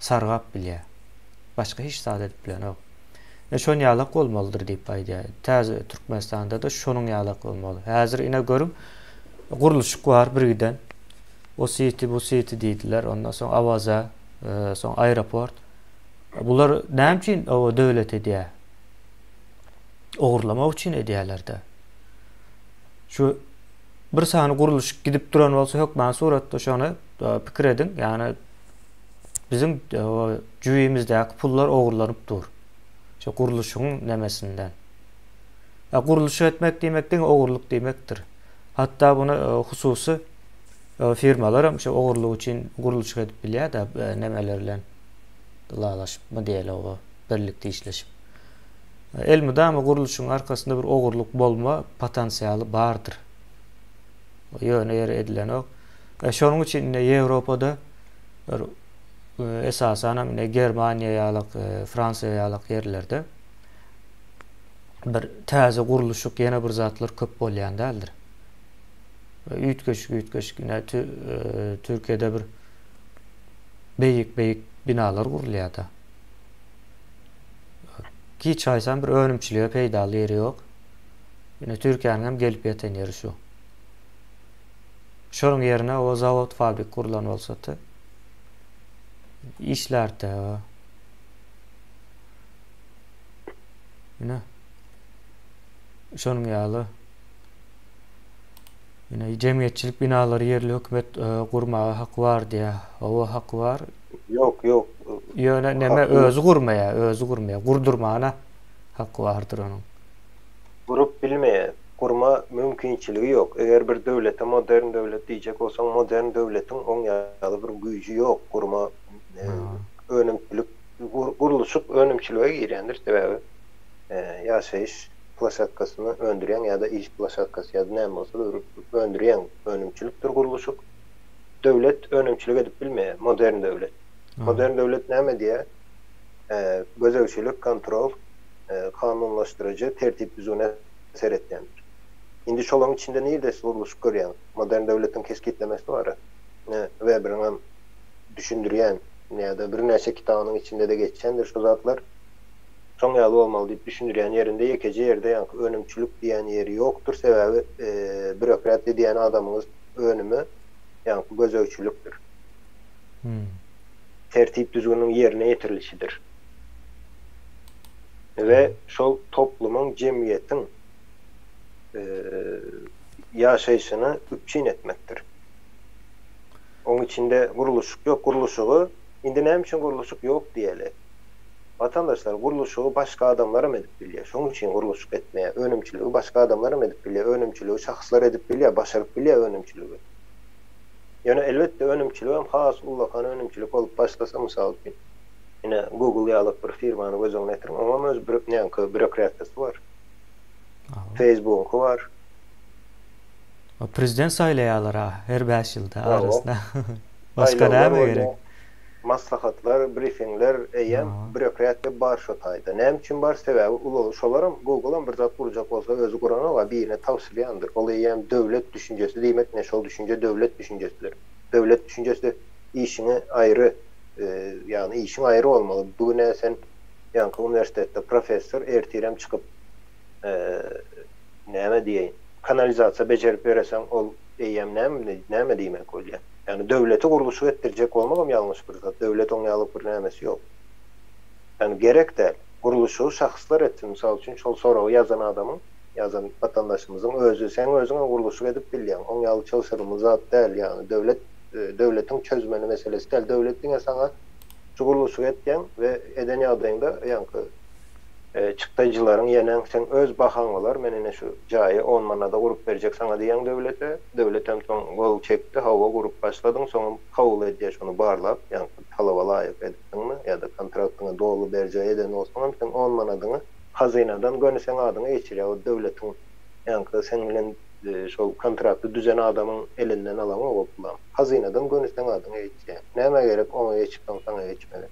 sargap bilýär. Başga hiç zat edip bilenok. Ine şon ýalak bolmalydyr diýip aýdýar. Täze Türkmenistanda-da şonuň ýalak bolmaly. Häzir ine görüň, gurluşyk bar birgiden. O siti, bu siti diýdiler. Ondan soň Awaza, e, soň aeroport. Bular näme üçin o döwlet edýär? Ogurlamak üçin edýärler-de. Şu bir sany gurluşyk gidip duran bolsa hökman suratda şony e, pikir ediň. Ýagny Biziň jübimizdäki pullar ogurlanyp dur. Şo gurluşygyň nemesinden. Ýa gurluşyk etmek diýmek diňe ogurlyk diýmekdir. Hatda muny hususy firmalar hem şo ogurlyk üçin gurluşyk edip bilýär-de, nemeler bilen ylalaşypmy diýeli oba birlikde işleşip. Elmydama gurluşygyň arkasynda bir ogurlyk bolma potensialy bardyr. Ýöne ýere edilenok. Şonuň üçin indi Ýewropada bir esasanam ine Germaniýa ýalak, Fransiýa ýalak ýerlerde bir täze gurluşyk ýene bir zatlar köp bolýan däldir. Üýtgeşik üýtgeşik ine Türkiýede bir beýik beýik binalar gurulýar-da. Hiç haýsam bir önümçilige peýdaly ýeri ýok. Ine Türkiýäniň hem gelip ýeten ýeri şu. Şonuň ýerine o zawod fabrik gurlan bolsady işlärdi. Ine. Şonuň ýaly. Ine jemgyýetçilik binalary ýerli hökümet e, gurmaga haky bar diýýär. Hawa haky bar. Ýok, ýok. Ýöne neme özi gurmaýar, özi gurmaýar. Gurdurmana haky bardyr onuň. Gurup bilmeýär. Gurma mümkinçiligi ýok. Eger bir döwlete modern döwlet diýjek bolsaň, modern döwletiň oň ýaly bir güýji ýok. Gurma önümçilik, gurluşyk önümçilige girýändir. Sebäbi ýaşaýyş ploşadkasyny öndürýäň ýa-da iş ploşadkasy ýa-da näme bolsa-da öndürýäň. Önümçilikdir gurluşyk. Döwlet önümçilik edip bilmeýär, modern döwlet. Modern döwlet näme edýär? Gözegçilik, kontrol, kanunlaşdyryjy tertip-düzgüne seretýändir. Indi şolaryň içinde nirde siz gurluşyk görýäňiz? Modern döwletiň kesgitlemesi bar-a. Ine, Weberiňem düşündirýän ýa-da birnäçe kitabynyň içinde-de geçýändir şu zatlar. Şoň ýaly bolmaly diýip düşündirýän ýerinde ýekeje ýerde ýaňky önümçilik diýen ýeri ýokdur. Sebäbi bürokratiýa diýen adamyňyz önümi ýaňky gözegçilikdir. Tertip-düzgüniň ýerine ýetirilişidir. We şol toplumyň, jemgyýetiň ýaşaýşyny üpjün etmekdir. Oň içinde gurluşyk ýok. Gurluşygy, indi näme üçin gurluşyk ýok diýeli? Watandaşlar, gurluşygy başga adamlaram edip bilýär. Şoň üçin gurluşyk etmeýär. Önümçiligi başga adamlaram edip bilýär. Önümçiligi şahslar edip bilýär, başaryp bilýär önümçiligi. Ýöne elbetde önümçiligem has ullakan önümçilik bolup başlasa, mysal üçin, Ine, Google ýaly bir firmany göz öňüne getiriň, oňam öz näňki býurokratiýasy bar. Facebookyňky bar. Prezident saýlaýarlar-a her bäş ýylda arasynda. Başga näme gerek? Maslahatlar, brifingler eýýäm býurokratiýa bar şo taýda. Näme üçin bar? Sebäbi ulaly şolaram Googleam bir zat gurjak bolsa özi guranok-a, birine tabşyrýandyr. Ol eýýäm döwlet düşünjesi diýmek ne şol düşünje döwlet düşünjesidir. Döwlet düşünjesi işiňi aýry, ýagny işiň aýry bolmaly. Bu gün-ä sen ýaňky uniwersitetde professor, ertirem çykyp näme diýeýin, kanalizasiýa bejerip ýöreseň ol eýýäm näme näme diýmek bolýar? Ýagny döwleti gurluşyk etdirjek bolmagam ýalňyş bir zat. Döwlet oň ýaly bir nämesi ýok. Ýagny gerek däl. Gurluşygy şahslar etsin. Mysal üçin şol soragy ýazan adamyň, ýazan watandaşymyzyň özi, seň özüňem gurluşyk edip bilýäň. Oň ýaly çylşyrymly zat däl. Ýagny döwlet döwletiň çözmeli meselesi däl. Döwlet diňe saňa şu gurluşygy etýäň we eden ýagdaýyňda ýaňky Çykdaýjylaryň ýeneň seň öz bahaň bolar, men ine şu jaýy on manada gurup berjek saňa diýýäň döwlete, döwletem soň gol çekdi, hawa gurup başladyň, soňam kabul edýär şony barlap, ýaňky talaba laýyk edipdiňmi ýa-da kontraktyňy doly berjaý eden bolsaňam seň on manadyňy hazynadan göni seň adyňa geçirýär, o döwletiň ýaňky seň bilen şol kontrakty düzen adamyň elinden alaňok o pulam, hazynadan göni seň adyňa geçýär, nämä gerek oňa geçip soň saňa geçmeli.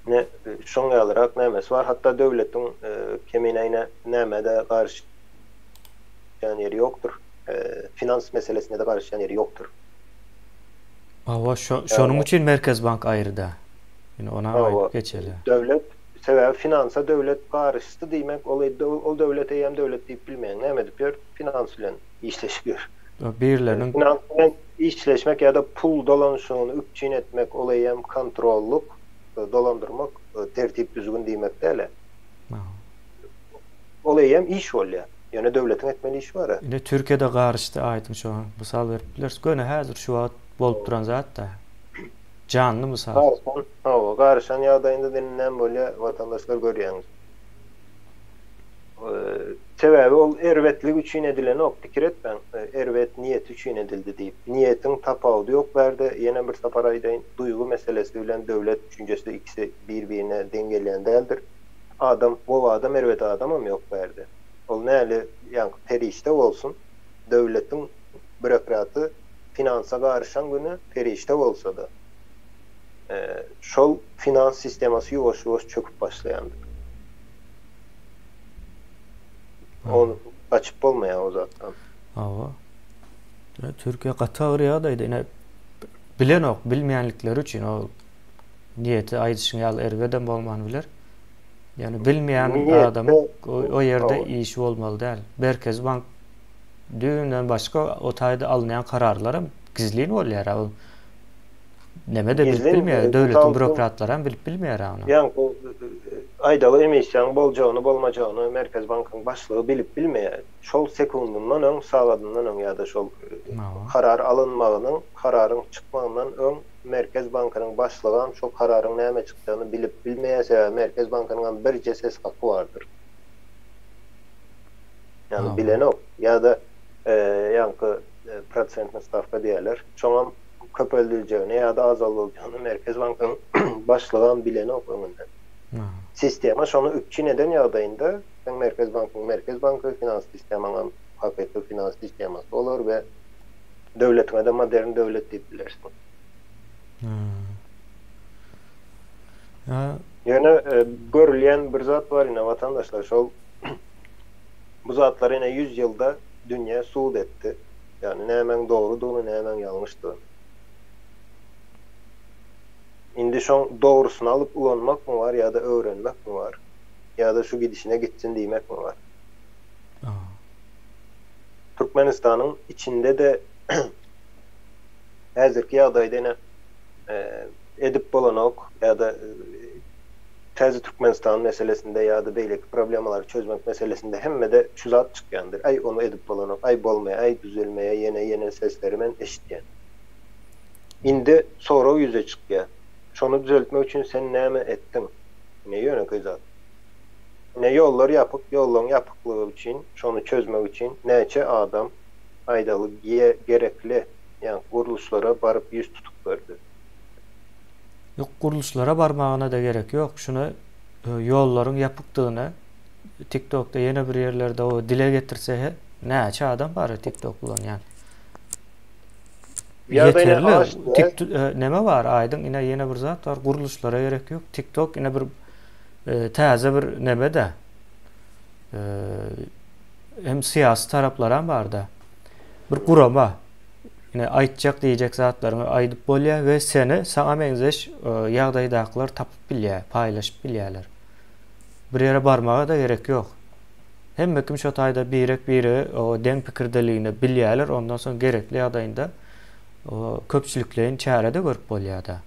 Ne şoň ýalyrak nämesi bar. Hatda döwletiň kemineýne nämede garyşýan ýeri ýokdur. Finans meselesinde-de garyşýan ýeri ýokdur. Hawa, şonuň üçin Merkez bank aýry-da. Indi onam aýdyp geçeli. Döwlet, sebäbi finansa döwlet garyşdy diýmek, ol ol döwlet eýýäm döwlet diýip bilmeýäň. Näme edip ýör? Finans bilen işleşip ýör. Birleriniň. Finans bilen işleşmek ýa-da pul dolanyşygyny üpjün etmek ol eýýäm kontrollyk, dolandyrmak, tertip-düzgün diýmek däl-ä. Ol eýýäm iş bolýar. Ýöne döwletiň etmeli işi bar-a. Ine Türkiýede garyşdy aýdyň şoňa mysal berip bileris. Göni häzir şu wagt bolup duran zat-da. Janly mysal. Garyşan, hawa, garyşan ýagdaýynda indi näme bolýar, watandaşlar görýäňiz. Sebäbi ol erbetlik üçin edilenok, pikir etmäň, erbet niýet üçin edildi diýip. Niýetiň tapawudy ýok bärde, ýene bir sapar aýdaýyn, duýgy meselesi bilen döwlet düşünjesi ikisi bir-birine deň gelýän däldir. Adam, gowy adam, erbet adamam ýok bärde. Ol näli ýaňky perişde bolsun, döwletiň bürokraty finansa garyşan güni perişde bolsa-da, şol finans sistemasy ýuwaş-ýuwaş çöküp başlaýandyr. Ol gaçyp bolmaýar o zatdan. Hawa. Türkiýe gaty agyr ýagdaýda. Ine bilenok, bilmeýänlikleri üçin o niýeti aýdyşyň ýaly erbedem bolman biler. Ýani bilmeýän adamyň o ýerde işi bolmaly däl. Merkezi bank düýbünden başga o taýda alynýan kararlaram gizlin bolýar. Ol Neme-de bilip bilmeýär, döwletiň bürokratlaram bilip bilmeýär ony. Ýaňky aýdaly emissiýaň boljagyny bolmajagyny Merkezi bankyň başlygy bilip bilmeýär. Şol sekundyndan öň, sagadyndan öň ýa-da şol karar alynmagynyň, kararyň çykmagyndan öň Merkez bankynyň başlygam şo kararyň näme çykjagyny bilip bilmeýär, sebäbi Merkez bankynyňam birje ses haky bardyr. Ýagny bilenok. Ýa-da ýaňky prosentny stawka diýýärler. Şoňam köpeldiljegini ýa-da azaldyljagyny Merkez bankynyň başlygam bilenok öňünden. Sistema şony üpjün eden ýagdaýynda seň Merkez bankyň Merkez banky, finans sistemaňam hakyky finans sistemasy bolar we döwletiňe-de modern döwlet diýip bilersiň. Ýöne görülýän bir zat bar ine watandaşlar şol bu zatlary ine 100 ýylda dünýä subut etdi. Ýagny nämäň dogrudygyny, nämäň ýalňyşdygyny. Indi şoň dogrusyny alyp ulanmakmy bar ýa-da öwrenmekmi bar? Ýa-da şu gidişine gitsin diýmekmi bar? Türkmenistanyň içinde-de häzirki ýagdaýda ine edip bolanok ýa-da Täze Türkmenistan meselesinde ýa-da beýleki problemalary çözmek meselesinde hemmede şu zat çykýandyr, Äý, ony edip bolanok, äý, bolmaýar, äý, düzelmeýär, ýene, ýene sesleri men eşitýän. Indi sorag ýüze çykýar, şony düzeltmek üçin sen näme etdiň? Ine, ýönekeý zat. Ine, ýollar ýapyk, ýollaryň ýapyklygy üçin, şony çözmek üçin näçe adam, aýdaly, gerekli, ýa gurluşlara baryp ýüz tutup gördi? Ýok gurluşlara barmagyna-da gerek ýok. Şuny ýollaryň ýapykdygyny TikTokda ýene bir ýerlerde o dile getirse näçe adam bar TikTok ulanýan. Ýeterli. Tik neme bar aýdyň ine ýene bir zat bar gurluşlara gerek ýok. TikTok ine bir täze bir neme-de. Hem syýasy taraplaram bar-da. Bir gurama. Ine aýtjak diýjek zatlaryňy aýdyp bolýar we seni saňa meňzeş ýagdaýdakylar tapyp bilýär, paýlaşyp bilýärler. Bir ýere barmaga-da gerek ýok. Hemme kim şo taýda birek-biregi deň pikirdeligini bilýärler, ondan soň gerekli ýagdaýynda köpçülikleýin çäre-de görüp bolýar-da.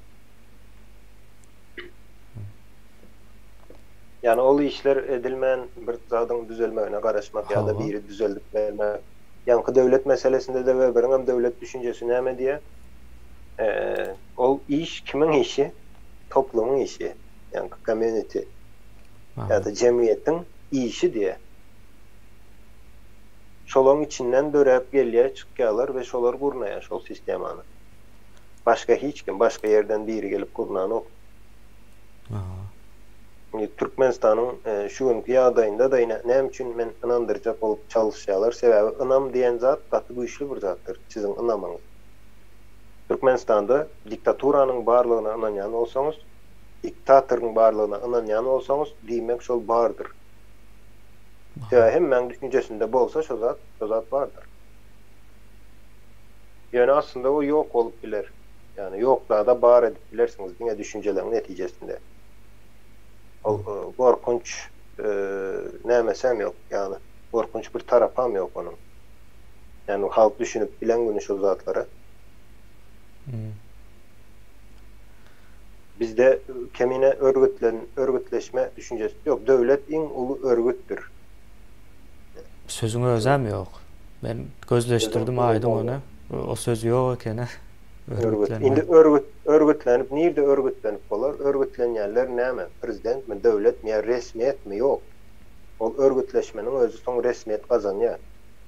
Ýagny ol işler edilmän bir zadyň düzelmegine garaşmak ýa-da biri düzeldip bermek. Ýaňky döwlet meselesinde-de Weberiňem döwlet düşünjesi näme diýýär? Ol iş kimiň işi? Toplumyň işi. Ýaňky community ýa-da jemgyýetiň işi diýýär. Şolaryň içinden döräp gelýär, çykýarlar we şolar gurnaýar şol sistemany. Başga hiç kim, başga ýerden biri gelip gurnanok. Indi Türkmenistanyň şu günki ýagdaýynda-da ine näme üçin men ynandyrjak bolup çalyşýarlar, sebäbi ynam diýen zat gaty güýçli bir zatdyr, siziň ynamyňyz. Türkmenistanda diktaturanyň barlygyna ynanýan bolsaňyz, diktatoryň barlygyna ynanýan bolsaňyz, diýmek şol bardyr. Sebäbi hemmäň düşünjesinde bolsa şo zat, şo zat bardyr. Ýöne aslynda o ýok bolup biler. Ýagny ýok zada bar edip bilersiňiz diňe düşünjeleriň netijesinde. Ol gorkunç nämesem ýok, ýagny gorkunç bir tarapam ýok onuň. Ýagny halk düşünip bilen güni şol zatlara. Bizde kemine örgütlen örgütleşme düşünjesi ýok. Döwlet iň uly örgütdir. Sözüň özem ýok. Men gözleşdirdim aýdyň ony. O söz ýok ekeni. Örgüt. Indi örgüt örgütlenip nirde örgütlenip bolar? Örgütlenýänler näme? Prezidentmi, döwletmi ýa resmiýetmi? Ýok. Ol örgütleşmeniň özi soň resmiýet gazanýar.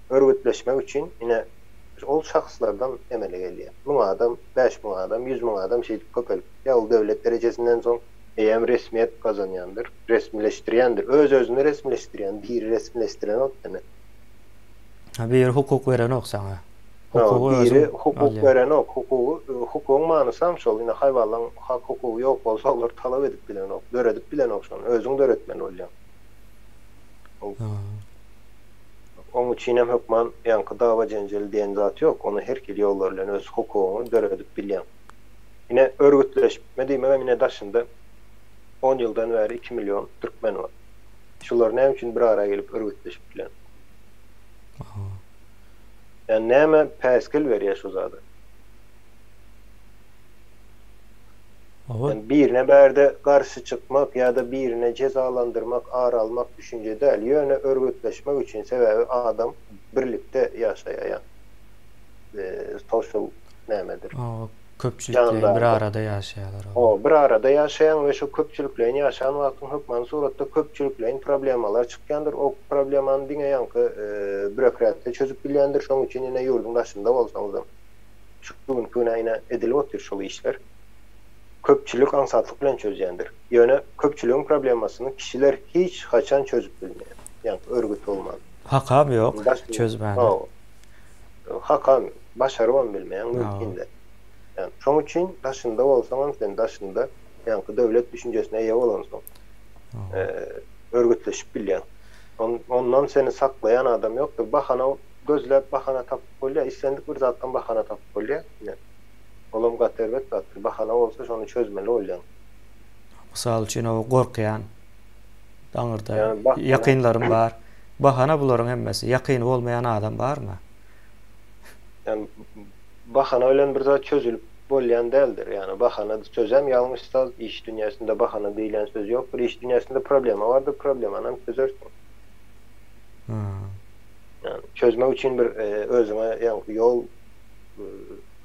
Örgütleşmek üçin ine ol şahslardan emele gelýär. Müň adam, 5000 adam, 100 müň adam şeýdip köpelip gidýär. Ol döwlet derejesinden soň eýýäm resmiýet gazanýandyr, resmileşdirýändir. Öz-özüni resmileşdirýän, biri resmileşdirenok seni. Ha biri hukuk berenok saňa. Hukugy biri hukuk berenok. Hukugy hukugyň manysam şol. Ine haýwanlaň hak hukugy ýok bolsa olar talap edip bilenok, döredip bilenok şony. Özüň döretmeli bolýaň. Oň üçinem hökman ýaňky dawa-jenjel diýen zat ýok. Ony her hili ýollar bilen öz hukugyňy döredip bilýäň. Ine örgütleşme diýmegem ine daşynda on ýyldan bäri iki million türkmen bar. Şular näme üçin bir ara gelip örgütleşip bilenok? Ýa näme päsgel berýär şu zada? Ýani birine bärde garşy çykmak ýa-da birine jezalandyrmak, ar almak düşünje däl, ýöne örgütleşmek üçin, sebäbi adam birlikde ýaşaýar, ýa social nämedir. Köpçülikleýin bir arada ýaşaýarlar. Hawa, bir arada ýaşaýaň we şo köpçülikleýin ýaşan wagtyň hökmany suratda köpçülikleýin problemalar çykýandyr. O problemany diňe ýaňky bürokratiýa çözüp bilýändir. Şonuň üçin ine ýurduň daşynda bolsaňyzam şu günki güne ine edilip otyr şol işler. Köpçülik aňsatlyk bilen çözýändir. Ýöne köpçüligiň problemasyny kişiler hiç haçan çözüp bilmeýär. Ýaňky örgüt bolman. Hakam ýok çözmäne. Hawa. Hakam başarybam bilmeýäň mümkin däl. Ýani şoň üçin daşynda bolsaňam sen daşynda ýaňky döwlet düşünjesine eýe bolansoň örgütleşip bilýäň. Ondan seni saklaýan adam ýokdur. Bahana gözläp bahana tapyp bolýar. Islendik bir zatdan bahana tapyp bolýar. Ine olam gaty erbet zatdyr. Bahana bolsa şony çözmeli bolýaň. Mysal üçin o gorkýan aňyrda ýakynlarym bar. Bahana bularyň hemmesi. Ýakyny bolmaýan adam barmy? Ýani bahana bilen bir zat çözülip bolýan däldir. Ýani bahana sözem ýalňyş saz, iş dünýäsinde bahana diýilýän söz ýokdur. Iş dünýäsinde problema bardyr, problemanam çözersiň. Ýani çözmek üçin bir özüňe ýaňky ýol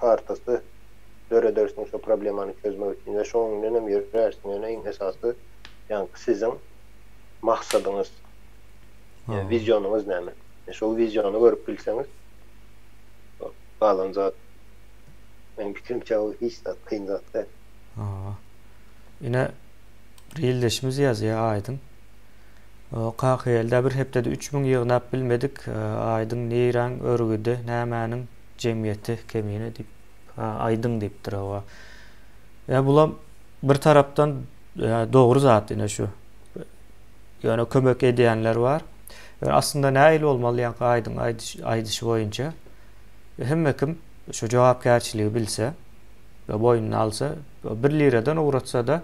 kartasy döredersiň şo problemany çözmek üçin we şonuň bilenem ýörärsiň. Ýöne iň esasy ýaňky siziň maksadyňyz, wizionyňyz näme? Şol wiziony görüp bilseňiz, galan zat meniň pikirimçe ol hiç zat, kyn zat däl. Hawa. Ine bir ildeşimiz ýazýar Aýdyň. KHL-de bir hepdede 3000ýygnap bilmedik. Aýdyň niräň örgüdi, nämäniň jemgyýeti kemine diýip. Ha, aýdyň diýipdir hawa. Ýa bulam bir tarapdan dogry zat ine şu. Ýöne kömek edýänler bar. Ýöne aslynda nähili bolmaly ýaňky aýdyň aýdyşy boýunça hemme kim şu jogapkärçiligi bilse we boýnuna alsa, bir liradan ugratsa-da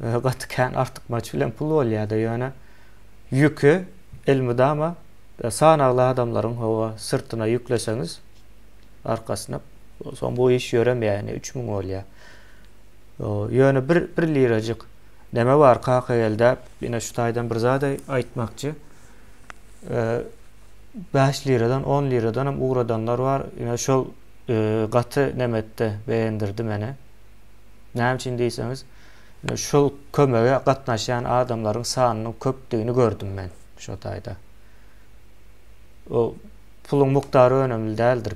gaty kän artykmaç bilen pul bolýar-da, ýöne ýüki elmydama sanagly adamlaryň hawa syrtyna ýükleseňiz arkasyna soň bu iş ýöremeýär, ýöne 3000 bolýar. Ýöne bir bir lirajyk neme bar Kakageldä ine şu taýdan bir zat aýtmakçy. 5 liradan 10 liradan hem ugradanlar bar. Ine şol gaty neme etdi, begendirdi meni. Näme üçin diýseňiz, ine şol kömege gatnaşýan adamlaryň sanynyň köpdügini gördüm men şo taýda. O puluň mukdary önemli däldir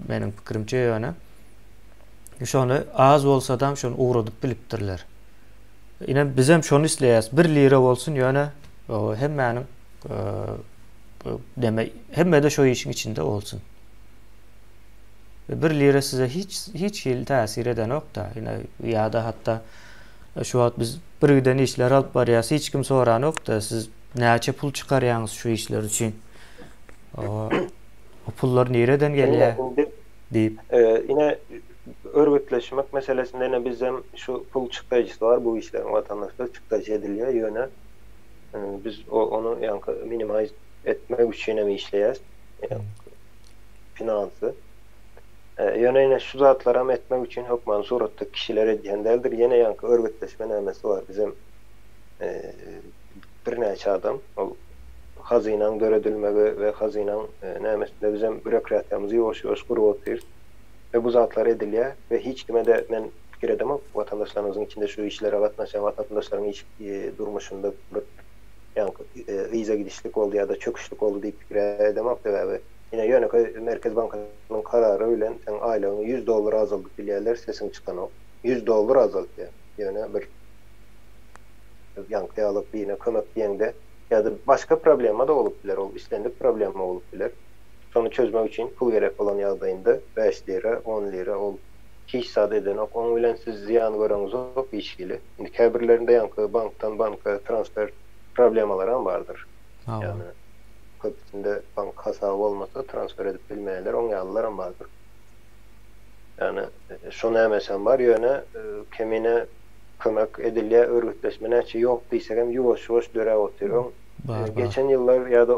meniň pikirimçe ýöne. Şony az bolsadam şony ugradyp bilipdirler. Ine bizem şony isleýäs. 1 lira bolsun ýöne hemmäniň deme hemme-de şo işiň içinde bolsun. Bir lira size hiç hiç hili täsir edenok-da. Ine ýa-da hatda şu wagt biz birgiden işler alyp barýas, hiç kim soranok-da, siz näçe pul çykarýaňyz şu işler üçin? O, o pullar nireden gelýär? Diýip. Ine örgütleşmek meselesinde ine bizem şu pul çykdajysy bar bu işleriň watandaşlar çykdajy edilýär ýöne biz ony ýaňky minimize etmek üçin hem işleýäs. Finansy. Ýöne ine şu zatlaram etmek üçin hökmany suratda kişiler edýän däldir. Ýene ýaňky örgütleşme nämesi bar. Bizem birnäçe adam ol hazynaň döredilmegi we hazynaň nämesinde bizem býurokratiýamyzy ýuwaş-ýuwaş gurup otyrys. We bu zatlar edilýär we hiç kime-de men pikir edemok watandaşlarymyzyň içinde şu işlere gatnaşýan watandaşlaryň iş durmuşynda bir ýaňky yza gidişlik boldy ýa-da çöküşlik boldy diýip pikir edemok sebäbi ine ýönekeý Merkez bankynyň karary bilen seň aýlygyňy 100 dollar azaldyp bilýärler sesiň çykanok 100 dollar azaltýar ýöne bir ýaňky ýaly birine kömek diýeňde ýa-da başga problema-da bolup biler ol islendik problema bolup biler şony çözmek üçin pul gerek bolan ýagdaýynda 5 lira 10 lira ol hiç zat edenok oň bilen siz zyýan göreňizok hiç hili indi käbirlerinde ýaňky bankdan banka transfer problemalaram bardyr ýagny köpüsinde bank hasaby bolmasa transfer edip bilmeýänler oň ýalylaram bardyr ýagny şo nämesem bar ýöne kemine kömek edilýär örgütleşme näçe ýok diýsegem ýuwaş ýuwaş döräp otyr öň geçen ýyllar ýa-da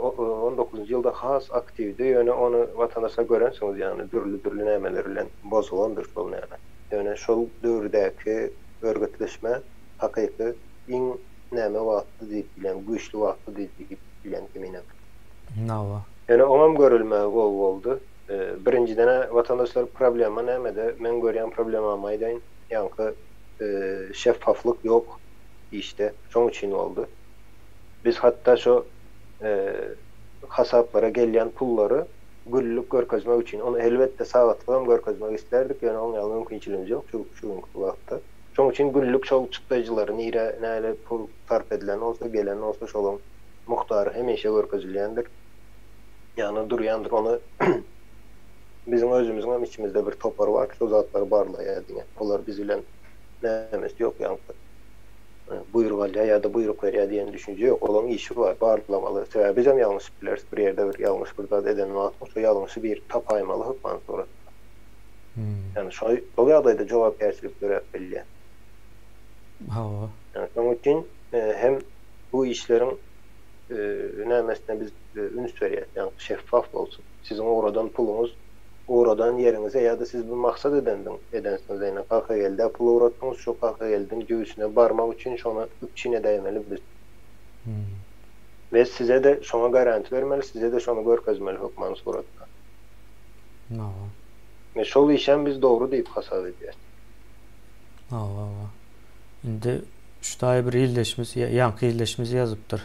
on dokuzynjy ýylda has aktiwdi ýöne ony watandaşlar görensiňiz ýagny dürli dürli nämeler bilen bozulandyr şol näme ýöne şol döwürdäki örgütleşme hakyky iň näme wagtdy diýip bilýän güýçli wagtdy diýip bilýän keminem. Hawa. Ýöne oňam görülmegi gowy boldy. Birinjiden-ä watandaşlar problema nämede meň görýän problemamy aýdaýyn ýaňky şeffaflyk ýok işde şoň üçin boldy. Biz hatda şo hasaplara gelýän pullary günlük görkezmek üçin ony elbetde sagatlygam görkezmek islärdik ýöne oň ýaly mümkinçiligimiz ýok şu şu günki wagtda. Şoň üçin günlük şol çykdajylary nirä näle pul sarp edilen bolsa gelen bolsa şolaň mukdary hemişe görkezilýändir. Ýagny durýandyr ony biziň özümiziň hem içimizde bir topar bar şol zatlary barlaýar diňe. Olar biz bilen nämesi ýok ýaňky buýruk alýar ýa-da buýruk berýär diýen düşünje ýok. Olaň işi bar barlamaly. Sebäbi bizem ýalňyşyp bileris bir ýerde bir ýalňyş bir zat eden wagtyň şo ýalňyşy bir tapaýmaly hökmany suratda. Ýagny şo şol ýagdaýda jogapkärçilik döräp bilýär. Hawa. Ýagny şonuň üçin hem bu işleriň nämesine biz üns berýäs, ýagny şeffaf bolsun. Siziň ugradan puluňyz ugradan ýeriňize ýa-da siz bir maksat edendiň, edensiňiz, ýagny Kakageldä pul ugratdyňyz, şo Kakageldiň jübüsine barmak üçin şony üpjün edäýmeli biz. We size-de şoňa garanti bermeli, size-de şony görkezmeli hökmany suratda. Hawa. We şol işem biz dogry diýip hasap edýäs. Hawa, hawa. Indi şu taýy bir ildeşimiz, ýaňky ildeşimiz ýazypdyr.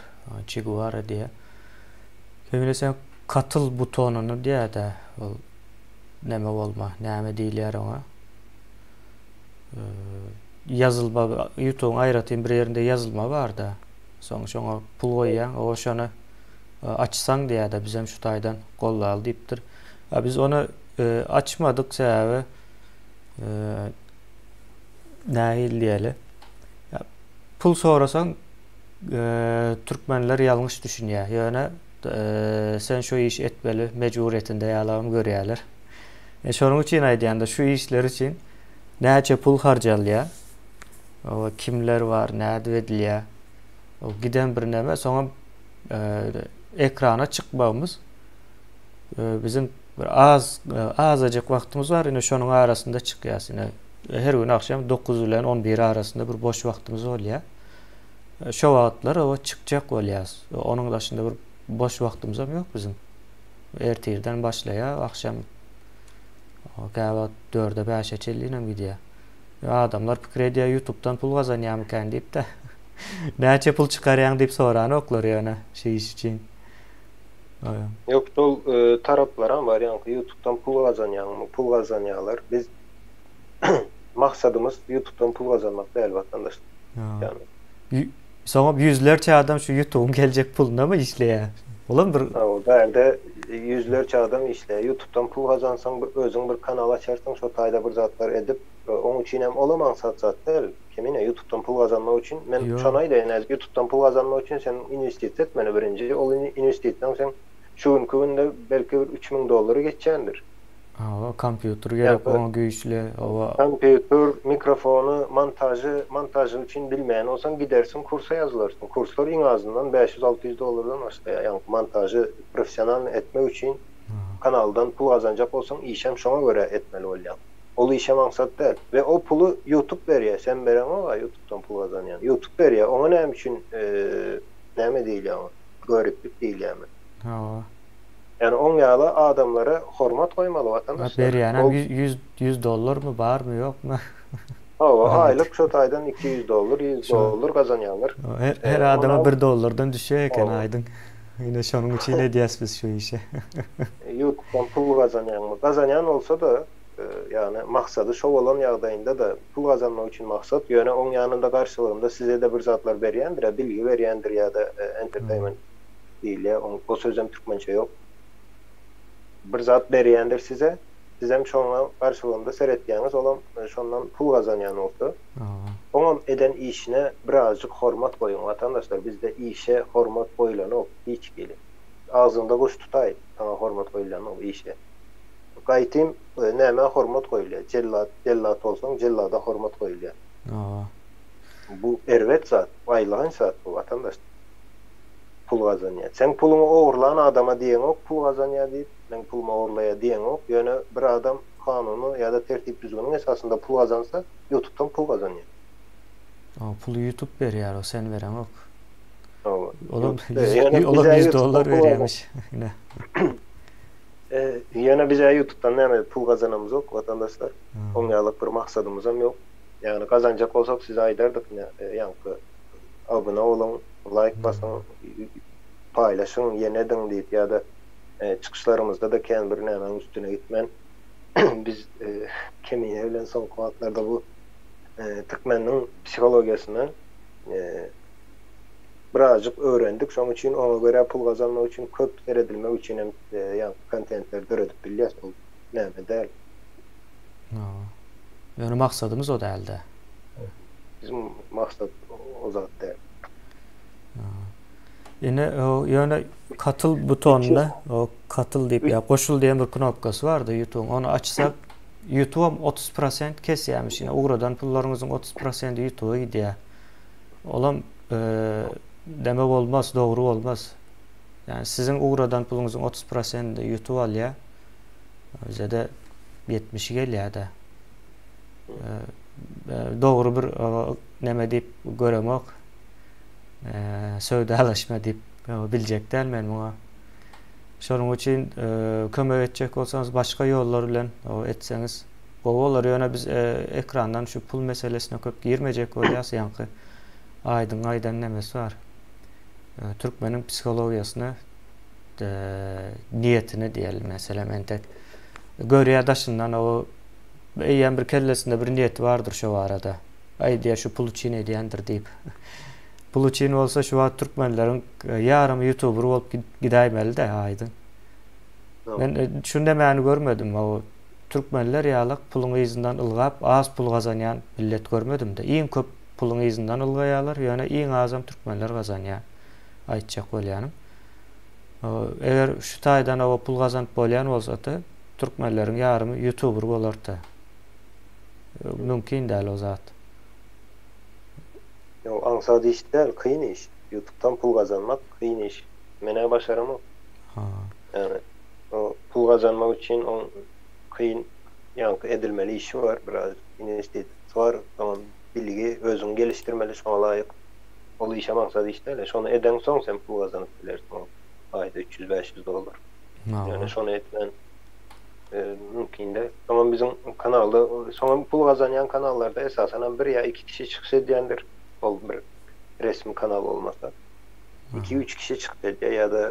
Che Guevara diýýär. Kemine sen katyl butonyny diýýär-de, ol näme bolma, näme diýilýär oňa? Ýazylma, YouTube-yň aýratyn bir ýerinde ýazylma bar-da. Soň şoňa pul goýýaň, o şony açsaň diýýär-de, bizem şu taýdan gollaly diýipdir. A biz ony açmadyk sebäbi. Nähili diýeli? Pul sorasaň türkmenler ýalňyş düşünýär. Ýöne sen şu işi etmeli mejburyýetinde ýalagam görýärler. E, şonuň üçin aýdýan-da şu işler üçin näçe pul harjalýar? O kimler bar, nädip edilýär? O giden bir näme, soňam ekrana çykmagymyz biziň bir az azajyk wagtymyz bar, ine şonuň arasynda çykýas. Ine her gün agşam 9 bilen 11 arasynda bir boş wagtymyz bolýar. Şo wagtlar o çykjak bolýas. Onuň daşynda bir boş wagtymyzam ýok biziň. Ertirden başlaýar, agşam käwagt dörde bäşe çenlinem gidýär. Adamlar pikir edýär ýutubdan pul gazanýarmykan diýip-de. Näçe pul çykarýaň diýip soranoklar ýöne şu iş üçin. Ýok şol taraplaram bar ýaňky ýutubdan pul gazanýaňmy pul gazanýalar biz maksadymyz ýutubdan pul gazanmak däl watandaşlar ýagny. Soňam ýüzlerçe adam şu ýutubyň geljek pulunamy işleýär olam bir. Hawa bärde ýüzlerçe adam işleýär ýutubdan pul gazansaň bir özüň bir kanal açarsyň şo taýda bir zatlar edip oň üçinem olam aňsat zat däl Kemine ýutubdan pul gazanmak üçin men şony aýdaýyn häzir ýutubdan pul gazanmak üçin sen inwestisiýa etmeli birinji ol inwestisiýaň seň şu günki günde belki bir 3000 dollary geçýändir. Hawa kompýuter gerek oňa güýçli hawa. Kompýuter, mikrofony, montažy, montažy üçin bilmeýän bolsaň gidersiň kursa ýazylarsyň. Kurslar iň azyndan 500-600 dollardan başlaýar. Ýagny montažy professionalny etmek üçin kanaldan pul gazanjak bolsaň işem şoňa görä etmeli bolýaň. Ol işem aňsat däl. We o puly ýutub berýär. Sen bereňok-a ýutubdan pul gazanýan. Ýutub berýär. Oňa näme üçin näme diýilýär oňa? Göriplik diýilýärmi? Hawa. Ýani oň ýaly adamlara hormat goýmaly watandaşlar. Berýänem 100 dollarmy barmy ýokmy? Hawa, aýlyk şo taýdan 200 dollar, 100 dollar gazanýarlar. Her, her adama 1 dollardan düşýär eken aýdyň. Ine şonuň üçin edýäs biz şu işi. Ýutubdan pul gazanýaňmy? Gazanýan bolsa-da, ýagny maksady şo bolan ýagdaýynda-da pul gazanmak üçin maksat, ýöne oň ýanynda garşylygynda size-de bir zatlar berýändir-ä, bilgi berýändir ýa-da entertainment diýilýär, oň o sözem türkmençe ýok. Bir zat berýändir size, sizem şoňa garşylygynda seretýäňiz, olam şondan pul gazanýan bolsa, oňam eden işine birazjyk hormat goýuň watandaşlar, bizde işe hormat goýlanok hiç hili. Agzyňda guş tutaý, saňa hormat goýlanok işe. Gaýtym nämä hormat goýulýar? Jellat, jellat bolsaň jellada hormat goýulýar. Hawa. Bu erbet zat, aýylganç zat bu watandaş. Pul gazanýar. Seň puluňy ogurlan adama diýeňok pul gazanýar diýip, meň pulumy ogurlaýar diýeňok. Ýöne bir adam kanuny ýa-da tertip-düzgüniň esasynda pul gazansa, ýutubdan pul gazanýar. Hawa, puly ýutub berýär, o sen bereňok. Hawa. Olam 100 dollar berýärmiş. Ine. Ýöne biz-ä ýutubdan näme pul gazanamyzok watandaşlar. Oň ýalyk bir maksadymyzam ýok. Ýagny gazanjak bolsak size aýdardyk ine ýaňky abuna boluň, laýk basyň, paýlaşyň, ýene ediň diýip ýa-da çykyşlarymyzda-da kän bir nämäň üstüne gitmän biz Kemine bilen soňky wagtlarda bu türkmeniň psihologiýasyny birazjyk öwrendik. Şonuň üçin oňa görä pul gazanmak üçin köp seredilmek üçin hem ýaňky kontentleri döredip bilýäs. Ol näme däl. Ýöne maksadymyz o däldi. Bizim maksat o zat däl. Ine ýöne katyl butonuna o katyl diýip ýa goşul diýen bir knopkasy bardy YouTube'yň. Ony açsak YouTube 30% kesýärmiş. Ine ugradan pullaryňyzyň 30%-i YouTube'a gidýär. Olam deme bolmaz, dogry bolmaz. Ýani siziň ugradan puluňyzyň 30%-ni YouTube alýar. Bize-de 70-i gelýär-de. Dogry bir neme diýip göremok. Söwdalaşma diýip biljek däl men muňa. Şonuň üçin kömek etjek bolsaňyz başga ýollar bilen etseňiz gowy bolar. Ýöne biz ekrandan şu pul meselesine köp girmejek bolýas. Ýaňky Aýdyň aýdan nemesi bar. Türkmeniň psihologiýasyna niýetini diýeli meselem entek görýär daşyndan o eýýäm bir kellesinde bir niýeti bardyr şo barada. Aýdýar şu pul üçin edýändir diýip. Pul üçin bolsa şu wagt türkmenleriň ýarymy ýutuber bolup gidäýmeli-dä Aýdyň. Men şu nemäni görmedim o. türkmenler ýalak puluň yzyndan ylgap az pul gazanýan millet görmedim-de. Iň köp puluň yzyndan ylgaýarlar, ýöne iň azam türkmenler gazanýar. Aýtjak bolýanym. Eger şu taýdan oba pul gazanyp bolýan bolsady, türkmenleriň ýarymy ýutuber bolardy. Mümkin däl o zat. Ýok, aňsat iş däl, kyn iş. Ýutubdan pul gazanmak kyn iş. Men-ä başaramok. Ýagny o pul gazanmak üçin oň kyn ýaňky edilmeli işi bar, biraz inwestisiýasy bar, soňam bilgi, özüňi gelişdirmeli şoňa laýyk. Ol işem aňsat iş däl. Şony edeňsoň sen pul gazanyp bilersiň ol aýda 300-500 dollar. Ýöne şony etmän mümkin däl. Soňam biziň kanalda, soňam pul gazanýan kanallarda esasanam bir ýa iki kişi çykyş edýändir. Ol bir resmi kanal bolmasa. Iki-üç kişi çykyş edýär ýa-da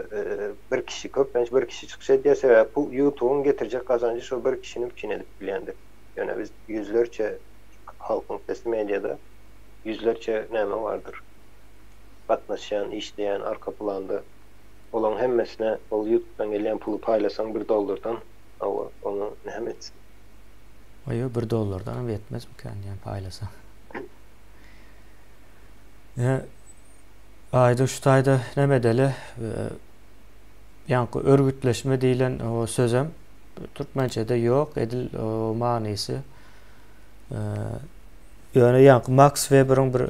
bir kişi, köplenç bir kişi çykyş edýär. Sebäbi pul YouTube'yň getirjek gazanjy şol bir kişini üpjün edip bilýändir. Ýöne biz ýüzlerçe Halkyň sesi mediada ýüzlerçe näme bardyr. Gatnaşýan, işleýän arka planda. Olaň hemmesine ol ýutubdan gelýän puly paýlasaň bir dollardan hawa ony näme etsin. Aýo bir dollardanam ýetmezmikän diýýän paýlasaň. Ine aýda şu taýda näme edeli ýaňky örgütleşme diýlen o sözem türkmençede ýok edil o manysy. Ýöne ýaňky Maks Weberiň bir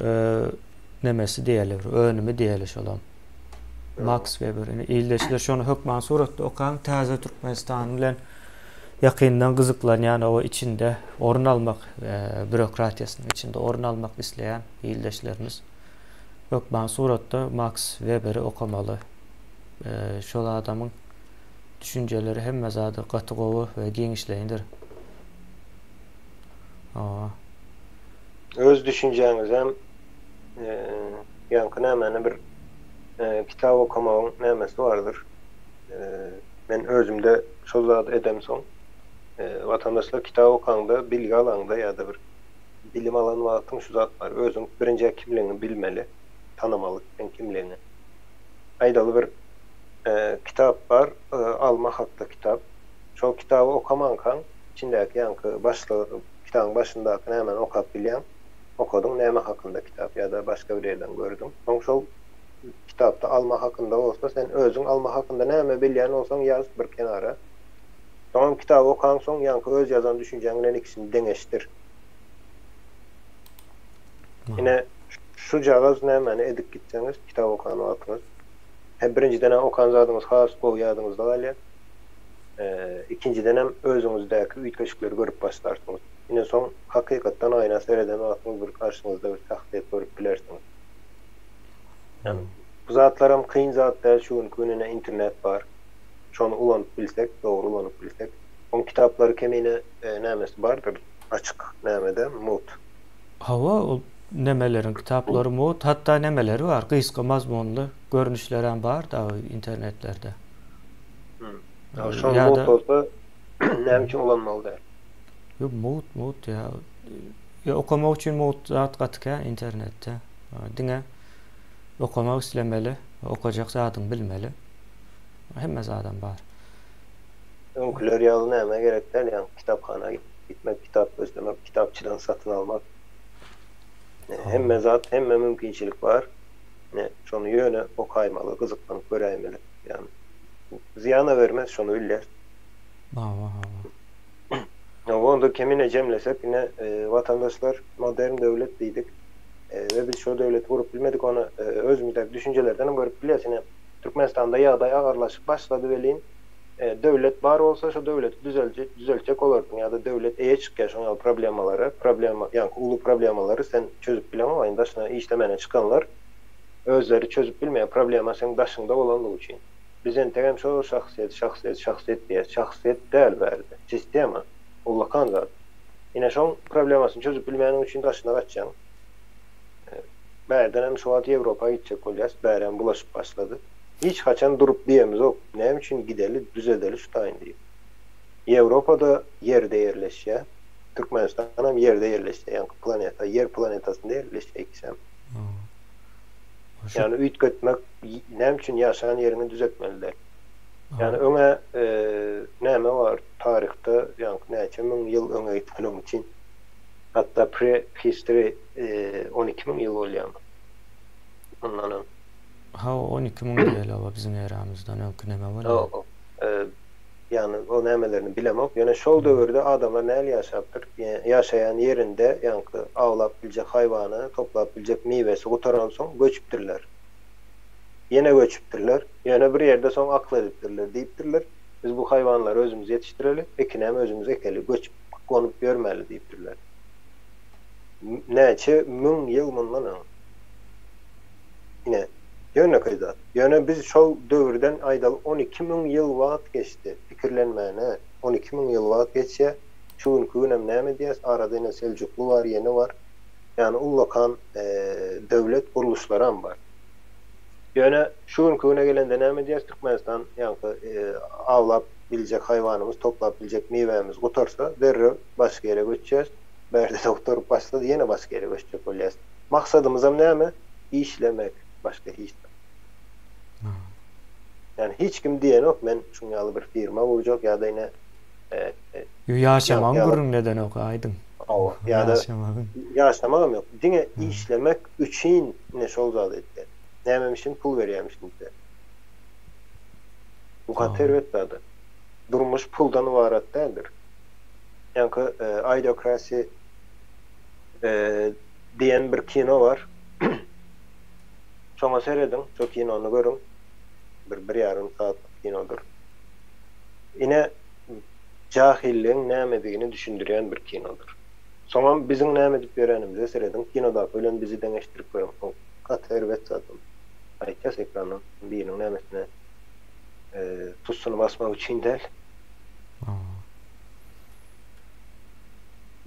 nemesi diýeli, bir önümi diýeli şolam. Maks Weber. Indi ildeşler şony hökman suratda okaň. Täze Türkmenistan bilen ýakyndan gyzyklanýan, o içinde orun almak, bürokratiýasynyň içinde orun almak isleýän ildeşlerimiz hökman suratda Maks Weberi okamaly. Şol adamyň düşünjeleri hemme zady gaty gowy we giňişleýindir. Hawa. Öz düşünjäňizem ýaňky nämäni bir kitap okamagyň nämesi bardyr. Men özümde şol zady edemsoň, watandaşlar kitap okaňda, bilgi alaňda ýa-da bir bilim alan wagtyň şu zat bar, özüň birinjä kimligiňi bilmeli, tanamaly sen kimligiňi. Aýdaly bir kitap bar, alma hakda kitap. Şol kitaby okamankaň, içindäki ýaňky başlygy, kitabyň başyndaky nämäni okap bilýäň, okadyň, näme hakynda kitap ýa-da başga bir ýerden gördüň. Soň şol kitapda alma hakynda bolsa, sen özüň alma hakynda näme bilýän bolsaň ýaz bir kenara. Soňam kitaby okaňsoň, ýaňky öz ýazan düşünjäň bilen ikisini deňeşdir. Ine, şujagaz nämäni edip gitseňiz, kitap okan wagtyňyz, he, birinjiden-ä okan zadyňyz has gowy ýadyňyzda galýar. Ikinjidenem özüňizdäki üýtgeşikleri görüp başlarsyňyz. Ine soň hakykatdan aýna sereden wagtyňyz bir garşyňyzda bir şahsyýet görüp bilersiňiz. Ýani bu zatlaram kyn zat däl şu günki gün ine internet bar. Şony ulanyp bilsek, dogry ulanyp bilsek. Oň kitaplary kemine nämesi bardyr açyk nämede mugt. Hawa ol nemeleriň kitaplary mugt hatda nemeleri bar gysga mazmunly görnüşlerem bar dagy internetlerde. Şol mugt bolsa näme üçin ulanmaly däl? Ýok, mugt, mugt ýa. Ýa okamak üçin mugt zat gaty kän internetde. Diňe okamak islemeli, okajak zadyňy bilmeli. Hemme zadam bar. Öňküler ýaly nämä gerek däl, ýagny kitaphana gitmek, kitap gözlemek, kitapçydan satyn almak. Hemme zat, hemme mümkinçilik bar. Ine, şony ýöne okaýmaly, gyzyklanyp göräýmeli. Ýagny zyýana bermez şony bilýäs. Hawa hawa. Hawa onda kemine jemlesek ine watandaşlar modern döwlet diýdik we biz şo döwleti gurup bilmedik ony özümizdäki düşünjelerden hem görüp bilýäs ine Türkmenistanda ýagdaý agyrlaşyp başlady welin döwlet bar bolsa şo döwleti düzeltjek bolardyň ýa-da döwlet eýe çykýar şoň ýaly problemalara problema ýaňky uly problemalary sen çözüp bileňok indi daşyna işlemene çykanlar Özleri çözüp bilmeýän problema seň daşyňda bolanlygy üçin. Biz entegem şo şahsyýet, şahsyýet, şahsyýet diýýäs. Şahsyýet däl bärde. Sistema. Ullakan zat. Ine şoň problemasyny çözüp bilmäniň üçin daşyna gaçýaň. Bärdenem şu wagt Ýewropa gitjek bolýas. Bärem bulaşyp başlady. Hiç haçan durup diýemizok. Näme üçin gideli, düzedeli şu taýyny diýip. Ýewropa-da ýerde ýerleşýär. Türkmenistanam ýerde ýerleşýär. Ýaňky planeta, ýer planetasynda ýerleşýär ikisem. Ýagny üýtgetmek näme üçin ýaşan ýeriňi düzetmeli däl? Ýani öňe näme bar taryhda ýaňky näçe müň ýyl öňe gitmeli oň üçin. Hatda pre history 12 müň ýyl bolýarmy? Ondan öň. Hawa 12 müň diýeli oba biziň eramyzdan öňki neme bolýar? Hawa. Ýagny o nämelerini bilemok. Ýöne şol döwürde adamlar nähili ýaşapdyr? Ýaşaýan ýerinde ýaňky awlap biljek haýwany, toplap biljek miwesi gutaransoň göçüpdirler. Ýene göçüpdirler. Ýöne bir ýerde soň akyl edipdirler. Diýipdirler, Biz bu haýwanlary özümiz ýetişdireli, ekinem özümiz ekeli, göçüp gonup ýörmäli diýipdirler. Näçe müň ýyl mundan öň. Ine, ýönekeý zat. Ýöne biz şol döwürden aýdaly 12 000 ýyl wagt geçdi. Pikirlenmäne 12 000 ýyl wagt geçýär. Şu günki günem näme diýýäs? Arada ine Seljukly bar, ýene bar. Ýagny ullakan döwlet gurluşlaram bar. Ýöne şu günki güne gelende näme diýýäs? Türkmenistan ýaňky awlap biljek haýwanymyz, toplap biljek miwämiz gutarsa, derrew başga ýere göçýäs. Bärde-de gutaryp başlady, ýene başga ýere göçjek bolýas. Maksadymyzam näme? Işlemek, başga hiç zat. Ýani hiç kim diýenok, men şuň ýaly bir firma gurjak ýa-da ine Ýaşamagyň gürrüňini edenok, aýdyň. Hawa, ýa-da ýaşamagam ýok. Diňe işlemek üçin ine şol zady etýär. Nämemişin pul berýärmişin bize. Bu gaty erbet zat. Durmuş puldan ybarat däldir. Ýaňky Ideocracy diýen bir kino bar. Şoňa serediň, şo kinony görüň. Bir bir ýarym sagatlyk kinodyr. Ine, jahilligiň nämedigini düşündirýän bir kinodyr. Soňam biziň näme edip ýörenimize serediň, kinodaky bilen bizi deňeşdirip görüň. Ol gaty erbet zat ol. Aýtýas ekrandan biriniň nämesine sussuny basmak üçin däl.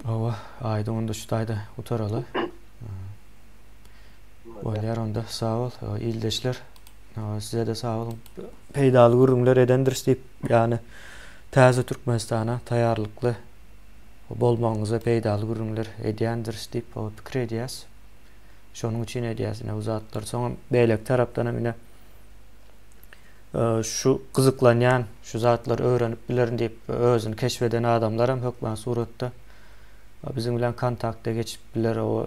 Hawa, aýdyň onda şu taýda gutaraly. Bolýar onda, sag bol, ildeşler. Size-de sag boluň. Peýdaly gürrüňler edendiris diýip, ýagny täze Türkmenistana taýýarlykly bolmagyňyza peýdaly gürrüňler edýändiris diýip pikir edýäs. Şonuň üçin edýäs ine bu zatlary. Soňam beýleki tarapdan hem ine şu gyzyklanýan, şu zatlary öwrenip bilerin diýip özüni keşf eden adamlar hem hökman suratda biziň bilen kontakta geçip biler. O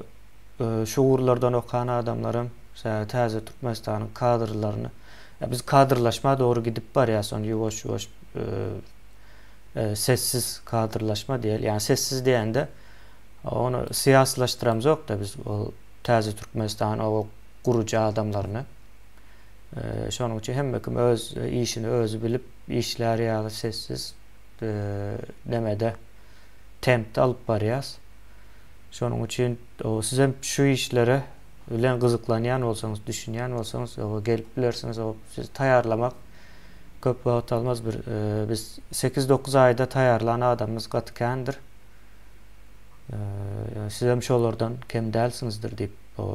şu ugurlardan okan adamlar hem täze Türkmenistanyň kadrlaryny biz kadrlaşma dogry gidip barýas, ony ýuwaş-ýuwaş sessiz kadrlaşma diýeli. Ýani sessiz diýende ony syýasylaşdyramzok-da biz ol täze Türkmenistan o gurujy adamlaryny. Şonuň üçin hemme kim öz işini özi bilip işlär ýaly sessiz nemede tempde alyp barýas. Şonuň üçin sizem şu işlere bilen gyzyklanýan bolsaňyz, düşünýän bolsaňyz, gelip bilersiňiz. Sizi taýýarlamak köp wagt almaz. Bir biz 8-9 aýda taýýarlan adamymyz gaty kändir. Sizem şolardan kem dälsiňizdir diýip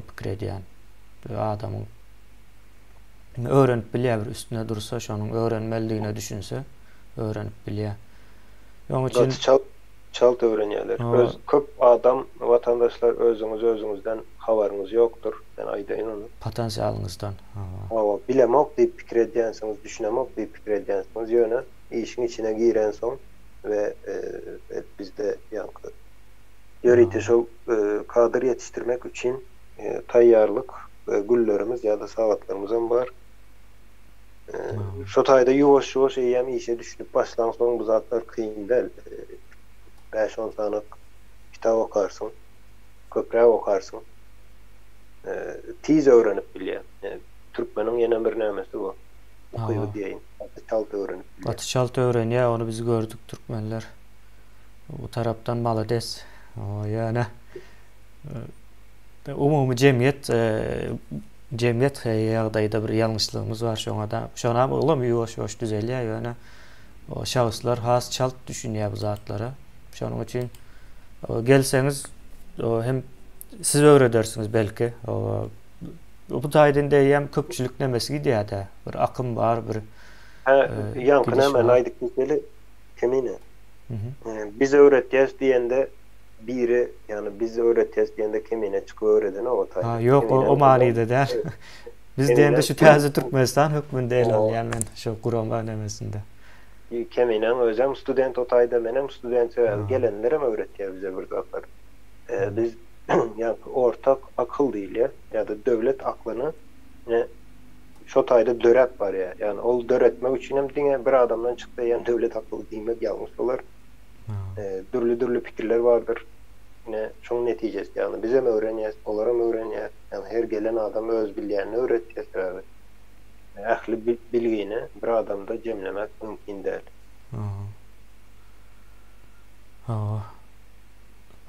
pikir edýän. Adamyň öwrenip bilýär bir üstüne dursa, şonuň öwrenmelidigine düşünse, öwrenip bilýär. Şonuň üçin Gaty çalt çalt öwrenýärler. Öz köp adam watandaşlar özüňiz özüňizden habaryňyz ýokdur. Men aýdaýyn ony. Potensialyňyzdan. Hawa, bilemok diýip pikir edýänsiňiz, düşünemok diýip pikir edýänsiňiz, ýöne işiň içine girensoň we bizde ýaňky ýörite şol kadr ýetişdirmek üçin taýýarlyk güllerimiz ýa-da sagatlarymyzam bar. Şo taýda ýuwaş-ýuwaş eýýäm işe düşünip başlaňsoň bu zatlar kyn däl. Bäş-on sany kitap okarsyň, köpräk okarsyň. Tiz öwrenip bilýär. Türkmeniň ýene bir nämesi bu. Ukyby diýeýin. Gaty çalt öwrenip bilýär. Gaty çalt öwrenýär, ony biz gördük türkmenler. Bu tarapdan malades. Ýöne umumy jemgyýet jemgyýet ýagdaýda bir ýalňyşlygymyz bar şoňa da. Şonam olam ýuwaş-ýuwaş düzelýär, ýöne o şahslar has çalt düşünýär bu zatlara. Şonuň üçin gelseňiz hem siz öwredersiňiz belki. Bu taýdan diýýän köpçülik nemesi gidýär-de. Bir akym bar, bir Ýaňky näme aýdyp gitmeli Kemine. Biz öwretýäs diýende biri, ýagny biz öwretýäs diýende Kemine çykyp öwredenok o taýda. Ýok, o manyda däl. Biz diýende şu täze Türkmenistan hökmünde ele alýan men şu gurama nemesinde. Keminäň özem student o taýda menem student sebäbi gelenlerem öwretýär bize bir zatlar. Biz ýaňky ortak akyl diýilýär ýa-da döwlet aklyny ine şo taýda döräp barýar. Ýagny ol döretmek üçinem diňe bir adamdan çyksa ýa döwlet akly diýmek ýalňyş bolar. Dürli-dürli pikirler bardyr. Ine şoň netijesi ýagny bizem öwrenýäs, olaram öwrenýär. Ýagny her gelen adam öz bilýänini öwretýär sebäbi ähli bilgini bir adamda jemlemek mümkin däl. Hawa.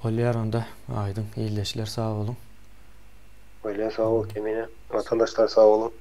Bolýar onda Aýdyň ildeşler sag boluň. Bolýar sag bol Kemine. Watandaşlar sag boluň.